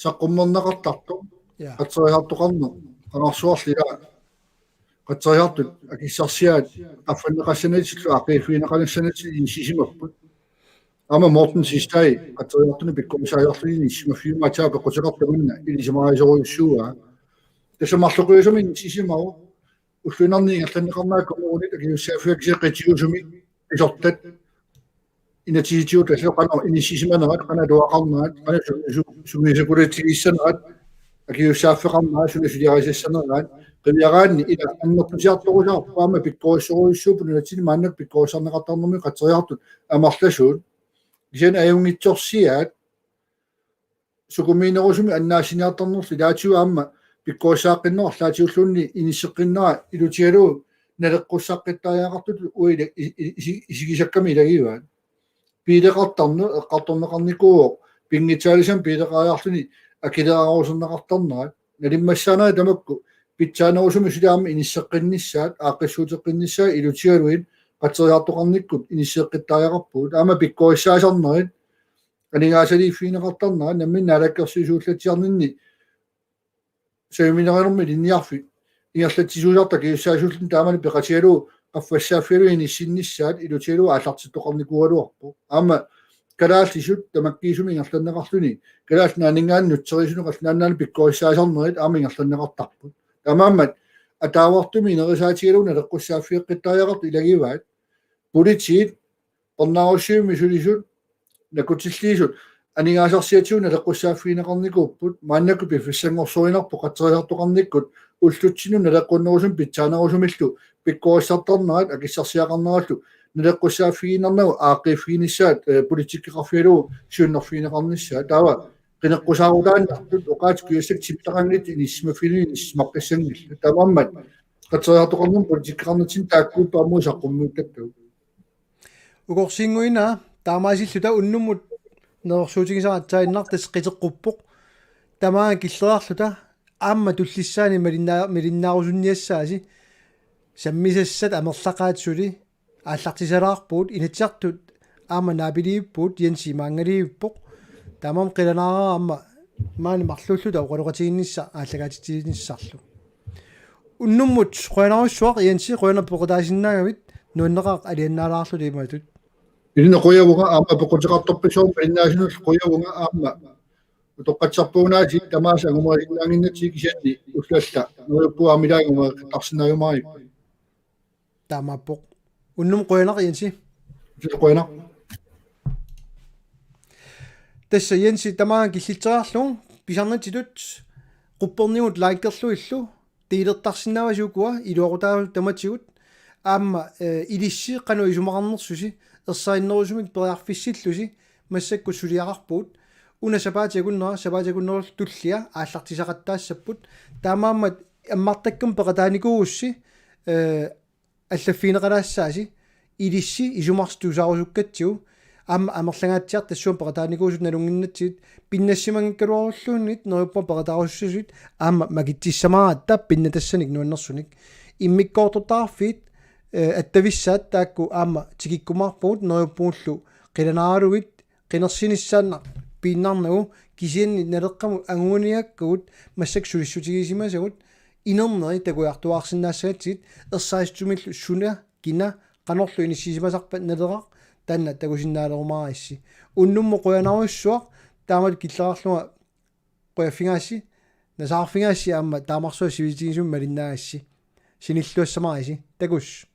saqqummerneqartartoq. Ja. Qatseriartoqarneq. Qanarsuarli ila. Qatseriartut akissarsiaat qaffanneqassanatillu aaqqiffigineqassanatillu inissisimapput. Aamma Morten Sistai qatseriartuni pikkorissaasarluni inissisimaffiumaartoq apeqquteqartoq manna ilisimarisorujussuuaa. Tassa marloqiusamik inissisimavoq. Ulluinnarni ingerlanneqarnerat kommunit akisussaaffiat kisianni qitiusumik pisortat inatsisitigut tassa qanoq inissisimanerat, qanoq atuaqarnerat, qanoq su-, su-, sumiisaqutigiissanerat, akisussaaffeqarnerat, suna suliarisassaneraat, qiviaraanni ila annertusiartorusaarpoq aamma pikkorissorujussuupput nunatsinni maannakkut pikkorissarneqartarnermut qatseriartut amerlasuut. Kisianni ajunngitsorsiaat sukumiinerusumik annaassiniartarnerlu ilaatigut aamma pikkorissaaqqinneq arlaatigulluunniit inisseqqinnera ilutigalugu naleqqussaqqittariaqartutut uagut i-, i-, isi-, isigisakkami ilagivaat. Biileqartarneq eqqartorneqarnikuuvoq pinngitsaalisamik biileqariarluni akileraaruserneqartarnerat. Nalimmassaanerit tamakku pitsaanerusumik suli aamma inisseqqinnissaat, aaqqissuuteqqinnissaat ilutigalugit qatseriartoqarnikkut inisseqqittariaqarpugut. Aamma pikkorissaasarnerit aningaasaliiffigineqartarnerat namminneq naalakkersuisuullatsiarninni sajuminerinermi ilinniarfik ingerlatsisuusartut akisussaasullutik taamani peqatigalugu qaffassaaffigalugu inissinnissaat ilutigalugu aallartittoqarnikuugaluarpoq. Aamma kalaallisut tamakkiisumik ingerlanneqarluni Kalaallit Nunaanninngaanniit nutserisunut Kalaallit Nunaanni pikkorissaasarnerit aamma ingerlanneqartarput. Taamaammat ataavartumik ineriartortigalugu naleqqussaaffigeqqittariaqartut ilagivaat. Politiit, parnaarussivimmik sulisut, nakkutilliisut aningaasarsiatigut naleqqussaaffigineqarnikuupput, maannakkut piffissanngorsorinarpoq qatseriartoqarnikkut ullutsinnut naleqqunnerusumik pitsaanerusumillu pikkorissartarnerat akissarsiaqarnerallu naleqqussaaffigiinnarnagu aaqqiiffiginissaat, eh, politikkeqarfigalugu siunnerfigineqarnissaat. Taava qineqqusaarutaannartut oqaatsit kujassat timmisaqanngitsut inissisimaffigineq inissisimaqqissanngillat. Taamaammat qatseriartoqarnermut politikkeqarnitsinni taakkuupput aamma saqqummiuttakkavut. Ukorsiinnguinaa taamaasilluta unnummut nerorsuutigisara aatsaannaq tassa qiteqquppoq. Tamaanga killeriarluta aamma tullissaani malinnaa-, malinnaarusunniassaasi sammisassat amerlaqaat suli aallartisalaarpugut Inatsisartut aamma naapiliivippugut Jensi maanngalivippoq. Taamaammat qilanaarara aamma maani marluulluta oqaloqatigiinnissaq aallakaatitsiinnissarlu. Unnummut qujanarsuaq Jensi, qujanaq peqataasinnaagavit, nuanneqaaq aliannaalaarluta imatut. Ilinni qujavunga aamma pequteqartorpassuarnik innaasinnut qujavunga aamma utoqqatsisarpuunaasi tamaasa angumerisinnaannginnatsigit kisianni ullaallu neriuppunga aamma ilaa angumeriarsinnaajumaarippat. Taamaappoq. Unnummut qujanaq Jensi. Qujanaq. Tassa Jensi tamaanga killitseriarlugu pisarnitsitut quppernigut likerlugillu delertarsinnaavasi ukua iluaqutaasut tamatigut aamma, eh, ilissi qanoq isumaqarnersusi ersarinnerusumik periarfissillusi massakkut suliaqarpugut. Una sapaatip akunnera, sapaatip akunnerup tullia aallartisaqattaassapput. Taamaammat ammartakkamik peqataanikuugussi, eh, allaffigineqalaassaasi ilissi isumaqartut tusaarusukkatsigu Aamma amerlangaatsiartut tassuuna peqataanikuusut nalunnginnatsigit, pinnassimanngikkaluarulluunniit neriuppunga peqataarusussasutit aamma makitsissamaaratta pinnatassanik nuannersunik. Immikkoortortaqarfiit, eh, attavissaat taakku aamma tikikkumaarpagut neriuppugullu qilanaaraluit qinersinissaannaq piinnarnagu, kisianni Naleqqamut anguniakkagut massakkut sulissutigisimasagut inerneri takujartuaarsinnaassagatsigit, ersarissummillu suna kina qanorlu inissisimasarpa Naleraq taanna takusinnaalerumaarassi. Unnummut qujanarujussuaq, taamatut killeqarlunga qujaffigaassi, nasaarfigaassi aamma taamarsuaq sivisutigisumik malinnaagassi. Sinilluassamaarisi. Takuss.